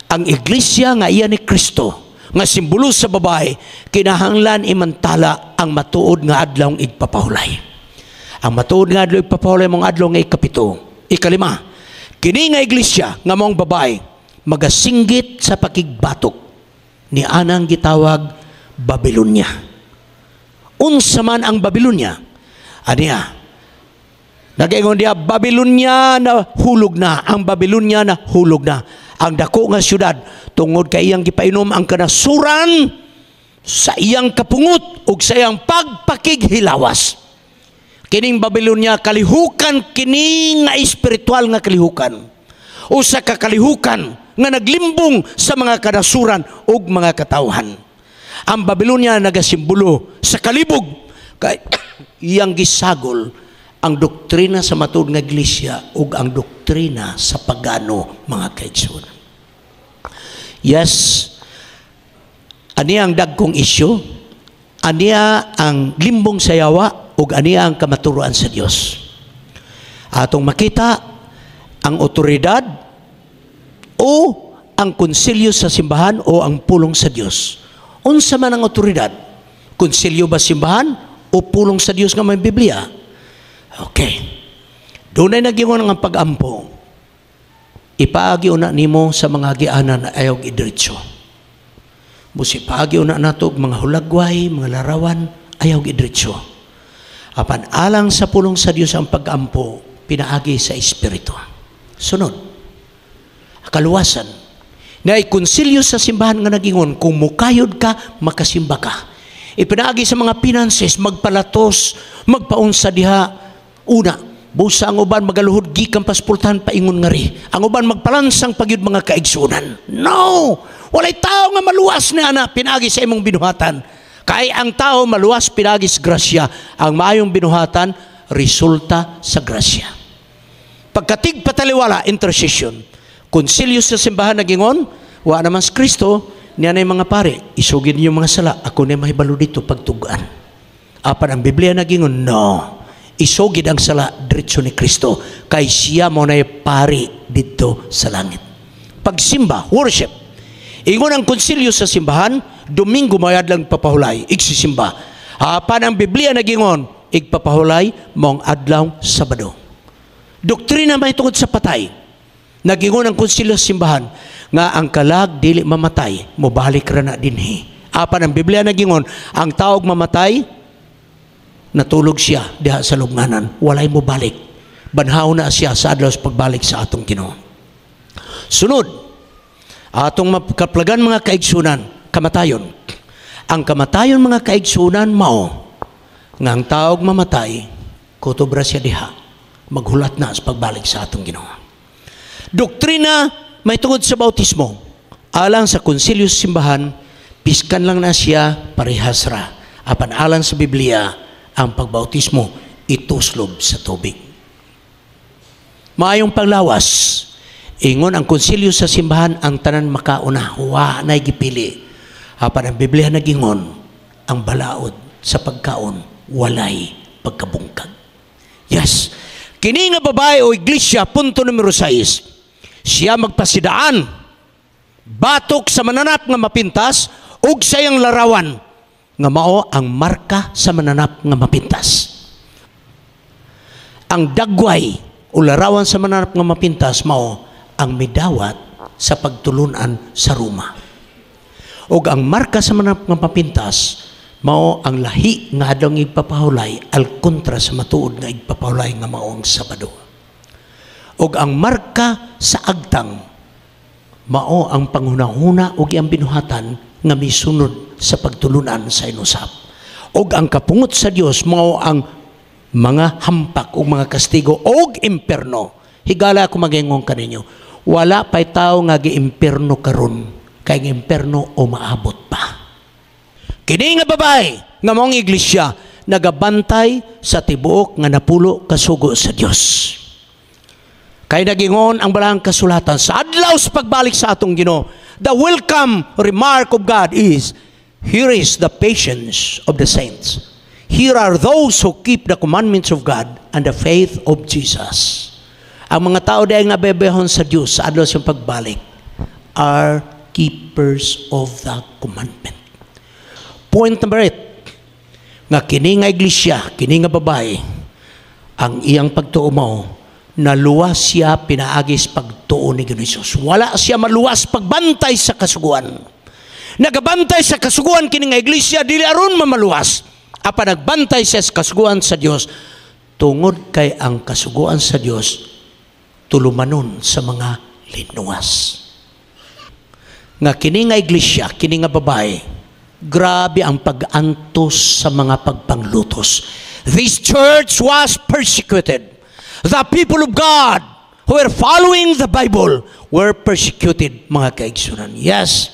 ang iglesia nga iya ni Kristo nga simbolo sa babae, kinahanglan imantala ang matuod nga adlawng igpapahulay. Ang matuod nga adlaw igpapahulay maong adlaw nga ikapito. Ikalima, kini nga iglesia nga maong babae magasinggit sa pakigbatok ni anang gitawag Babylonia. Unsa man ang Babylonia? Aniya, nagaingon diya, "Babylonia na hulog na, ang Babylonia na hulog na. Ang dako nga syudad, tungod kay iyang gipainom ang kanasuran sa iyang kapungot ug sa iyang pagpakighilawas." Kining Babylonia, kalihukan kini nga espiritual nga kalihukan. Usa ka kalihukan nga naglimbong sa mga kanasuran ug mga katawhan. Ang Babylonia nagasimbolo sa kalibog kay iyang gisagol ang doktrina sa matuod nga iglesia ug ang doktrina sa pagano, mga kaigsoon. Yes, aniya ang dagkong isyu, aniya ang limbong sa yawa, ug aniya ang kamaturoan sa Dios. Atong makita ang otoridad o ang konsilyo sa simbahan o ang pulong sa Dios. Unsa man ang otoridad? Konsilyo ba simbahan o pulong sa Dios nga may Biblia? Okay. Dunay nagingon ang pag-ampo. "Ipaagi una nimo sa mga agianan, ayaw idiretso." Busa paagi una nato og mga hulagway, mga larawan, ayaw idiretso. Apan alang sa pulong sa Dios ang pag-ampo, pinaagi sa Espiritu. Sunod, kaluwasan. Na konsilyo sa simbahan nga nagingon, kung mukayod ka, makasimba ka. Ipinaagi sa mga finances, magpalatos, magpaunsa diha. Una, busa ang uban magaluhod gikan paspultahan paingon ngari. Ang uban magpalansang pagyud, mga kaigsunan. No! Walay tao nga maluwas ni ana pinaagi sa imong binuhatan. Kay ang tao maluwas pinaagi sa grasya. Ang maayong binuhatan resulta sa grasya. Pagkatig pataliwala, intercession. Konsilyo sa simbahan nagingon, wa naman sa Kristo, niya na yung mga pare, isugid niyo mga sala, ako na mahibalo dito pagtugan. Apan ang Biblia nagingon, no. Isugid ang sala diretso ni Kristo, kay siya mo na pari dito sa langit. Pagsimba, worship. Ingon ang konsilyo sa simbahan, Domingo may adlang papahulay, igsisimba. Apan ang Biblia nagingon, igpapahulay mong adlaw Sabado. Doktrina may tungod sa patay. Nagingon ang konsilyo sa simbahan nga ang kalag dili mamatay, mobalik ra na dinhi. Apan ang Biblia nagingon, ang taog mamatay, natulog siya diha sa lubnganan, walay mobalik. Banhaw na siya sa adlaw sa pagbalik sa atong Ginoo. Sunod, atong makaplagan, mga kaigsunan, kamatayon. Ang kamatayon, mga kaigsunan, mao nga ang taog mamatay, kutob ra siya diha, maghulat na sa pagbalik sa atong Ginoo. Doktrina may tungod sa bautismo. Alang sa konsilyo sa simbahan, piskan lang na siya, parehas ra. Apan alang sa Biblia, ang pagbautismo ituslob sa tubig. Maayong paglawas, ingon ang konsilyo sa simbahan, ang tanan makauna, wa na gipili. Apan ang Biblia nagingon, ang balaod sa pagkaon, walay pagkabungkag. Yes, kini nga babae o iglesia, punto numero 6, siya magpasidaan, batok sa mananap nga mapintas, ug sayang larawan, nga mao ang marka sa mananap nga mapintas. Ang dagway o larawan sa mananap nga mapintas mao ang midawat sa pagtulunan sa Roma. Ug ang marka sa mananap nga mapintas mao ang lahi nga adlong igpapahulay al kontra sa matuod nga igpapahulay nga mao ang Sabado. Ug ang marka sa agtang mao ang panghunahuna ug iyang binuhatan nga misunod sa pagtulunan sa inusap. Ug ang kapungot sa Dios mao ang mga hampak ug mga kastigo og imperno. Higala ako magingon kaninyo. Wala pa'y tao nga gi-imperno karon, kay ang imperno o maabot pa. Kini nga babae nga maong iglesia nagabantay sa tibuok nga napulo kasugo sa Dios. Kay nagingon ang balaang kasulatan sa adlaw sa pagbalik sa atong Ginoo, the welcome remark of God is, "Here is the patience of the saints. Here are those who keep the commandments of God and the faith of Jesus." Ang mga tao dahil nga bebehon sa Diyos sa adlaw sa pagbalik are keepers of the commandment. Point number 8, nga kini nga iglesia, kini nga babae, ang iyang pagtuo mo, naluwas siya pinaagis pagtuo ni Ginoong Hesus. Wala siya maluwas pagbantay sa kasuguan. Nagabantay sa kasuguan kini nga iglesia dili aron mamaluwas. Apan nagbantay siya sa kasuguan sa Dios tungod kay ang kasuguan sa Dios tulumanon sa mga linuwas. Nga kini nga iglesia, kini nga babae, grabe ang pag-antos sa mga pagpanglutos. This church was persecuted. The people of God who were following the Bible were persecuted, mga kaigsunan. Yes.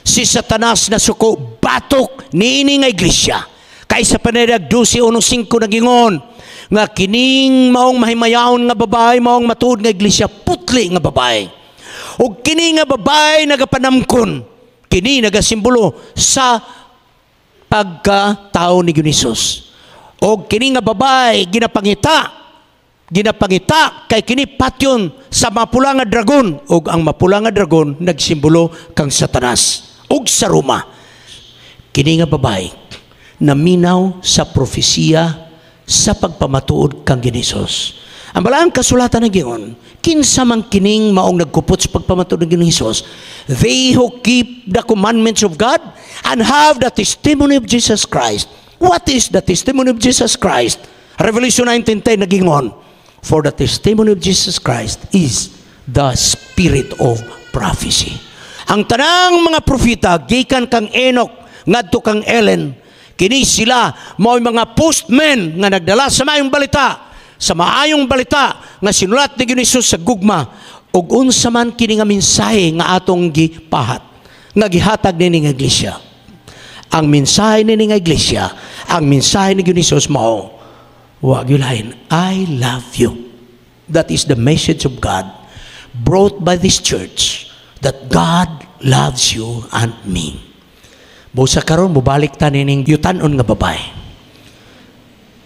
Si Satanas na suko batok niini nga iglesia. Kay sa panayag 12.1.5 nagingon nga kining maong mahimayaon nga babae maong matuod nga iglesia, putli nga babae. Ug kini nga babae nagapanamkon, kini nagasimbolo sa pagkatao ni Hesus. Og kini nga babae ginapangita ginapangita kay kini patyon sa mapula nga dragon, ug ang mapula nga dragon nagsimbolo kang Satanas ug sa Roma. Kini nga babae naminaw sa propesiya sa pagpamatuod kang Hesus. Ang balaang kasulatan nag-ingon, kinsa man kining maong nagkupot sa pagpamatuod ng Ginoong Hesus? They who keep the commandments of God and have the testimony of Jesus Christ. What is the testimony of Jesus Christ? Revelation 19:10 nagingon, "For the testimony of Jesus Christ is the spirit of prophecy." Ang tanang mga propeta gikan kang Enoch ngadto kang Ellen, kini sila mao'y mga postmen nga nagdala sa maayong balita nga sinulat ni Jesus sa gugma. Ug unsa man kini nga mensahe nga atong gipahat, nga gihatag nini nga iglesia? Ang mensahe nini nga iglesia, ang mensahe ni Jesus mao wa gyud, "I love you." That is the message of God brought by this church, that God loves you and me. Busa karon mobalik ta nining yutanon nga babae.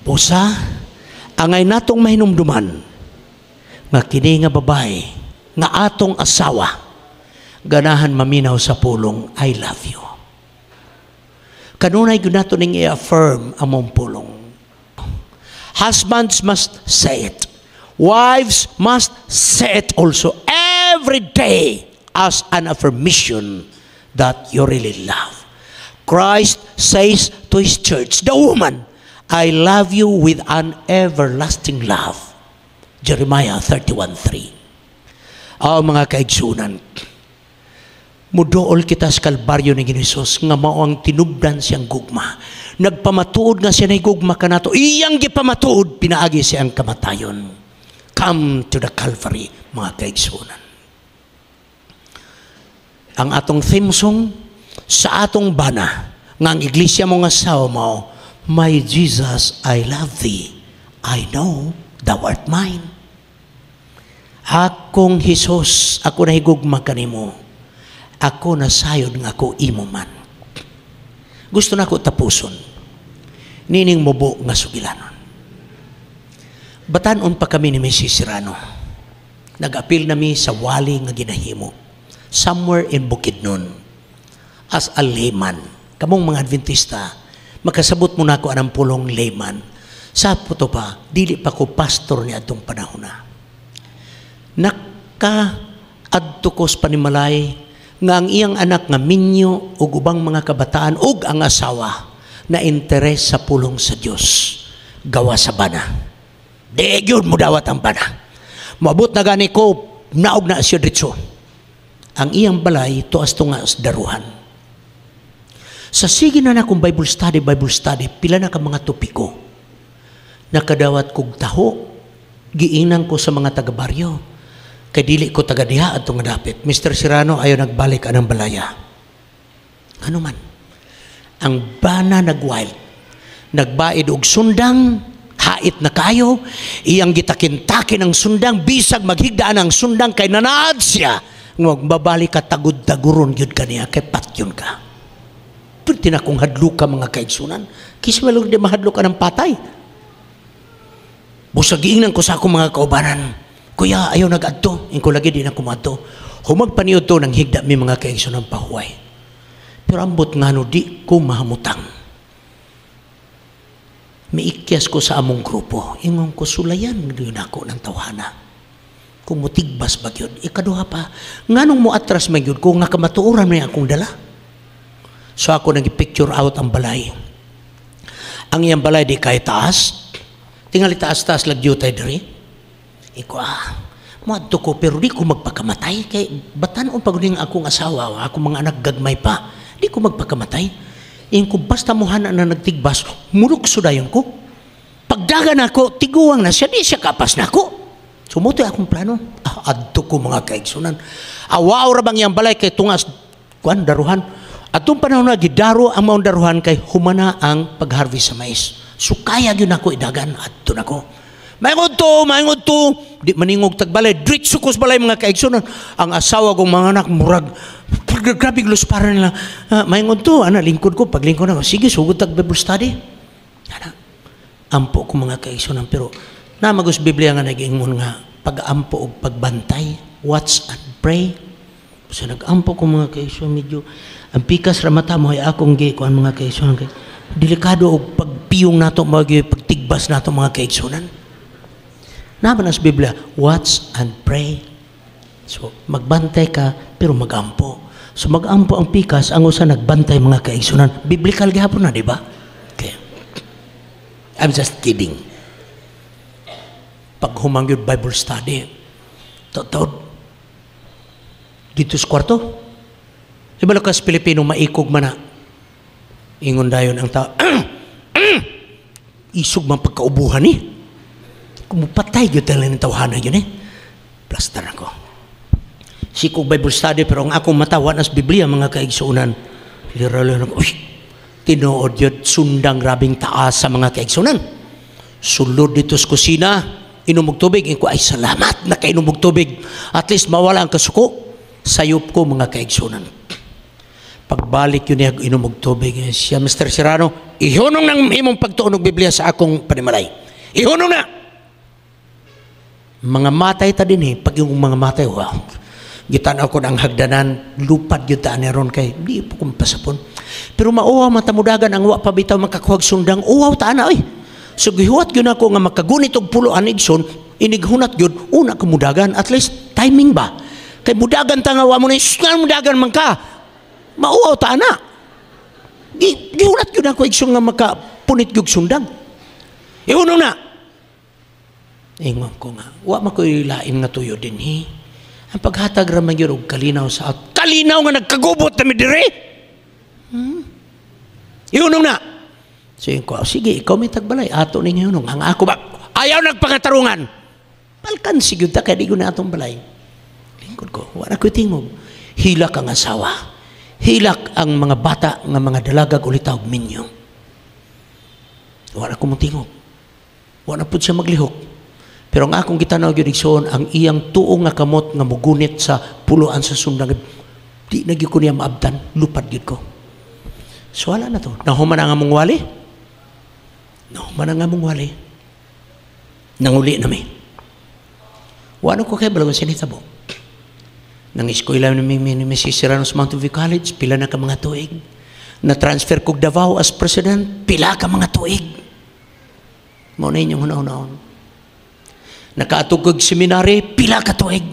Busa angay natong mahinumduman nga kini nga babae nga atong asawa ganahan maminaw sa pulong "I love you." Kanunay gyud nato ning i-affirm ang maong pulong. Husbands must say it. Wives must say it also every day as an affirmation that you really love. Christ says to his church, the woman, "I love you with an everlasting love." Jeremiah 31:3. Oh, mga kaigsunan, muduol kita sa Kalbaryo ni Jesus nga mao ang tinubdan siyang gugma. Nagpamatuod nga siya na gugma kanato. Iyang gipamatuod pinaagi siyang kamatayon. Come to the Calvary, mga kaigsunan. Ang atong theme song sa atong bana nga ang iglesia mo nga asawa mao, "My Jesus, I love thee. I know thou art mine." Akong Hesus, ako nahigugma kanimo. Ako nasayod nga ako imo man. Gusto nako tapuson nining mubo nga sugilanon. Batanon pa kami ni Mrs. Serrano. Nag-apil nami sa wali nga ginahimo somewhere in Bukidnon. As a layman, kamong mga Adventista, makasabot mo na ako anang pulong "layman." Sa puto pa, dili pa ko pastor ni atong panahon na. Naka adto ko sa panimalay nga ang iyang anak nga minyo ug ubang mga kabataan ug ang asawa na interes sa pulong sa Dios gawa sa bana. Di gyud mo dawat ang bana. Moabot na gani ko, naog na siya diretso. Ang iyang balay tuas tunga sa daruhan. Sa sige na akong Bible study, Bible study, pila na ka mga topiko. Nakadawat kog taho, giinang ko sa mga taga-baryo. Kay dili ko taga diha adto nga dapit. "Mr. Serrano, ayo nagbalik anang balaya." Ano man? Ang bana nag-wild. Nagbaid og sundang, hait na kayo, iyang gitakin-takin ang sundang, bisag maghigdaan ang sundang kay nanaad siya. Magbabalik ka, tagud-taguron gyud kaniya kay patyon ka. Pero tinakong hadlo ka, mga kaigsunan. Kisi walong di mahadlo ka ng patay. Busag giingnan ko sa akong mga kaubanan. "Kuya, ayaw nag-adto." Ingko lagi di na kumadto. Humag paniud to ng higda mi, mga kaigsunan, pahuway. Pero ambot ngano di ko mahamutang. Miikyas ko sa among grupo. Ingon ko, "Sulayan yun ako ng tawhana. Kung mutigbas ba yun." Ikaduha pa, nganong mo atras man yun kung nga kamatuoran may akong dala. So ako nag-picture out ang balay. Ang iyang balay di kay taas. Tingali taas-taas lagyo tayo diri. Iko muadto ko pero di ko magpakamatay kay batan-on pag akong asawa, akong mga anak gagmay pa. Di ko magpakamatay. Ing ko basta muhana na nagtigbas, mulukso dayon ko. Pagdagan ako, tiguang na siya, di siya kapas na ako. Sumutoy akong plano. Ah, adto ko, mga kaigsunan. Awaw ra bang iyang balay kay tungas kuan daruhan. Atong panahon na gidaro ang maong daruhan kay humana ang pag-harvest sa mais. So kaya gyud nako idagan, adto nako. Maingod to, maingod to. Di maningog tagbalay. Diretso ko sa balay, mga kaigsunan. Ang asawa kong mga anak, murag, grabe para nila. "Ah, maingod to, ana, lingkod ko. Paglingkod ako, sige, sugod tag Bible study." Ana, ampo ko, mga kaigsunan. Pero, namagos Biblia nga nag-ingon nga, pag-ampo og pagbantay, watch and pray. So nag-ampo ko, mga kaigsunan, medyo, ang pikas ramata mo ay akong gi kuan, mga kaigsunan, kay delikado og pagpiyong nato, mga pagtigbas nato, mga kaigsunan. Naman sa Biblia, watch and pray. So, magbantay ka, pero magampo. So, magampo ang pikas, ang usa nagbantay, mga kaigsunan. Biblical gihapon na, di ba? Okay. I'm just kidding. Pag humangyod Bible study, taod dito sa kwarto, Ibalo kas Pilipino, maikog man na. Ingon dayon ang tao, "Isog man pagkaubuhan ni." Kumupatay gyud talaga ng tawhana yun eh. Plaster ako. Sikog Bible study, pero ang akong mata wa nas Biblia, mga kaigsuonan. Literal ako, uy, tinuod yun, sundang grabing taas sa mga kaigsuonan. Sulod dito sa kusina, inom og tubig. Inko, "Ay, salamat, nakainom og tubig. At least mawala ang kasuko." Sayop ko, mga kaigsuonan. Pagbalik yun niya, inom og tubig. Eh, siya, "Mr. Serrano, ihunong ng imong pagtuon og Biblia sa akong panimalay. Ihunong na!" Mga matay ta din eh. Pag yung mga matay, wow. Gitan-aw ko ang hagdanan, lupad yun taan ron kay, di po kong pasapon. Pero mauwaw matamudagan ang wa pa bitaw makakuhag sundang, uwaw taan na oy. So gihuwat yun ako nga makagunit og pulo an igsoon, inighunat yun, una ka mudagan, at least timing ba? Kay mudagan ta nga wa mo na, nga mudagan man ka, mauwaw ta na. Gihulat yun ako, igsoon, nga makapunit yung sundang. Iuno na. Ingon ko nga, wa man ko lain nga tuyo din hi. Ang paghatag ra man yun og kalinaw sa at kalinaw nga nagkagubot na mi dire. Ihunong na. Sige ko, "Sige, ikaw may tagbalay, ato ning ihunong." Ang ako ba, ayaw nagpangatarungan. Balkan sige ta kay di ko na atong balay. Lingkod ko, wala ko tingog. Hilak ang asawa. Hilak ang mga bata nga mga dalagag ulitaw minyo. Wala ko mo tingog. Wala pud siya maglihok. Pero ang akong gitanaw gyud, igsoon, ang iyang tuo nga kamot nga mugunit sa puluan sa sundang, di na gyud ko niya maabtan, lupad gyud ko. So wala na to. Nahuman ang among wali. Nahuman ang among wali. Nanguli na mi. Wala ko kay balagon sinitabo. Nang eskwela ni Mrs. Serrano sa Mountain View College, pila na ka mga tuig. Na-transfer kog Davao as president, pila ka mga tuig. Mao na inyong hunahunahon. Nakaatog kog seminary, pila ka tuig.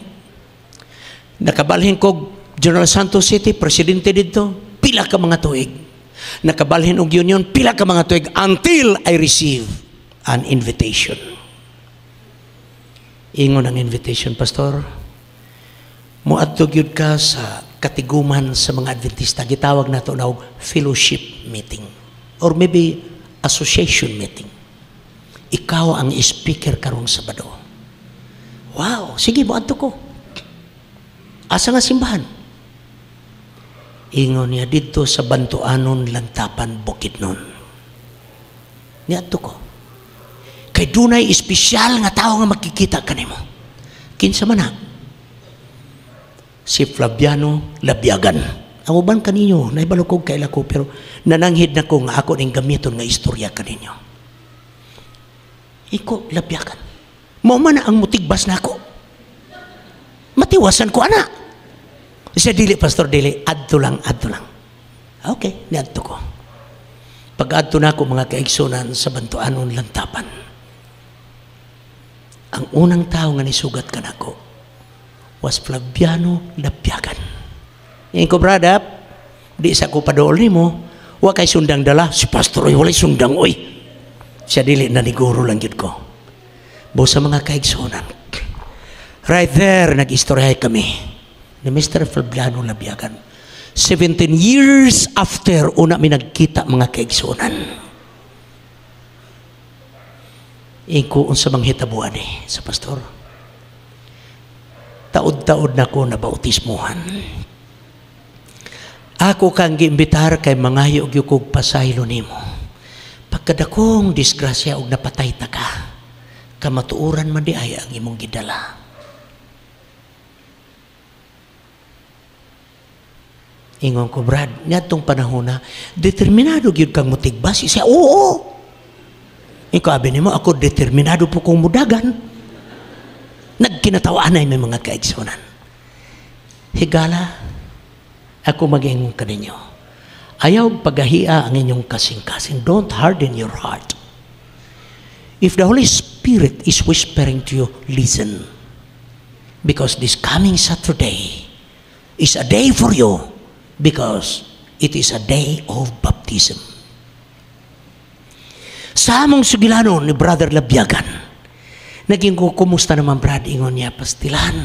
Nakabalhin kog General Santos City, presidente dito, pila ka mga tuig. Nakabalhin og union, pila ka mga tuig until I receive an invitation. Ingon ang invitation, "Pastor, muadto gyud ka sa katiguman sa mga Adventista." Gitawag nato na og fellowship meeting or maybe association meeting. "Ikaw ang speaker karong Sabado." Wow, sige, moadto ko. "Asa nga simbahan?" Ingon niya, "Didto sa Bantuanon, Lantapan, Bukidnon." Niadto ko. "Kay dunay espesyal nga tao nga makikita kanimo." "Kinsa man na?" "Si Flaviano Labiagan." Ang uban kaninyo, naibalo kog kaila ko, pero nananghid na ko nga ako ning gamiton nga istorya kaninyo. Iko, Labiagan. Mao man na ang mutigbas na ako. Matiwasan ko ana. Siya, "Dili, pastor, dili. Adto lang, adto lang." Okay, niadto ko. Pag adto na ako, mga kaigsunan, sa Bantuanon, Lantapan, ang unang tao nga nisugat kanako was Flaviano Labiagan. Ingon ko, "Brother, di sa ko padool nimo, wa kay sundang dala." "Si pastor oy, walay sundang oy." Siya, "Dili, naniguro lang gyud ko." Bo sa mga kaigsunan, right there, nag-istorya kami ni Mr. Flaviano Labiagan. 17 years after, una mi nagkita, mga kaigsunan. Iko, "Unsa bang hitabuan eh sa pastor?" "Taod-taod na ko na bautismuhan. Ako kang giimbitar kay mangayo gyud kog pasaylo nimo. Pagkadakong disgrasya og napatay ta ka, kamatuoran man di ay ang imong gidala." Ingon ko, "Brad, niadtong panahon na, determinado gyud kang mutigbas." Siya, "Oo. Ikaw, abi nimo, ako determinado po kong mudagan." Nagkinatawaan ay may mga kaigsunan. Higala, ako mag-ingon kaninyo. Ayaw pagahia ang inyong kasing-kasing. Don't harden your heart. If the Holy Spirit is whispering to you, listen. Because this coming Saturday is a day for you because it is a day of baptism. Sa among sugilanon ni Brother Labiagan, naging ko, "Kumusta naman, Brad?" Ingon niya, "Pastilan.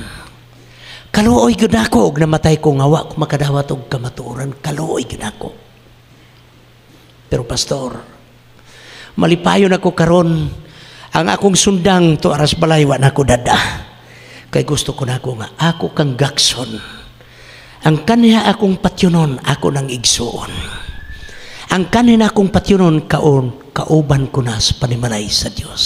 Kaluoy gyud nako og namatay ko nga wa ko makadawat og kamatuoran. Kaluoy gyud nako. Pero pastor, malipayon ako karon, ang akong sundang to aras balay wa nako dada. Kay gusto ko nako nga ako kang gakson. Ang kanha akong patyonon, ako nang igsuon. Ang kanha akong patyonon kaon, kauban ko na sa panimalay sa Dios.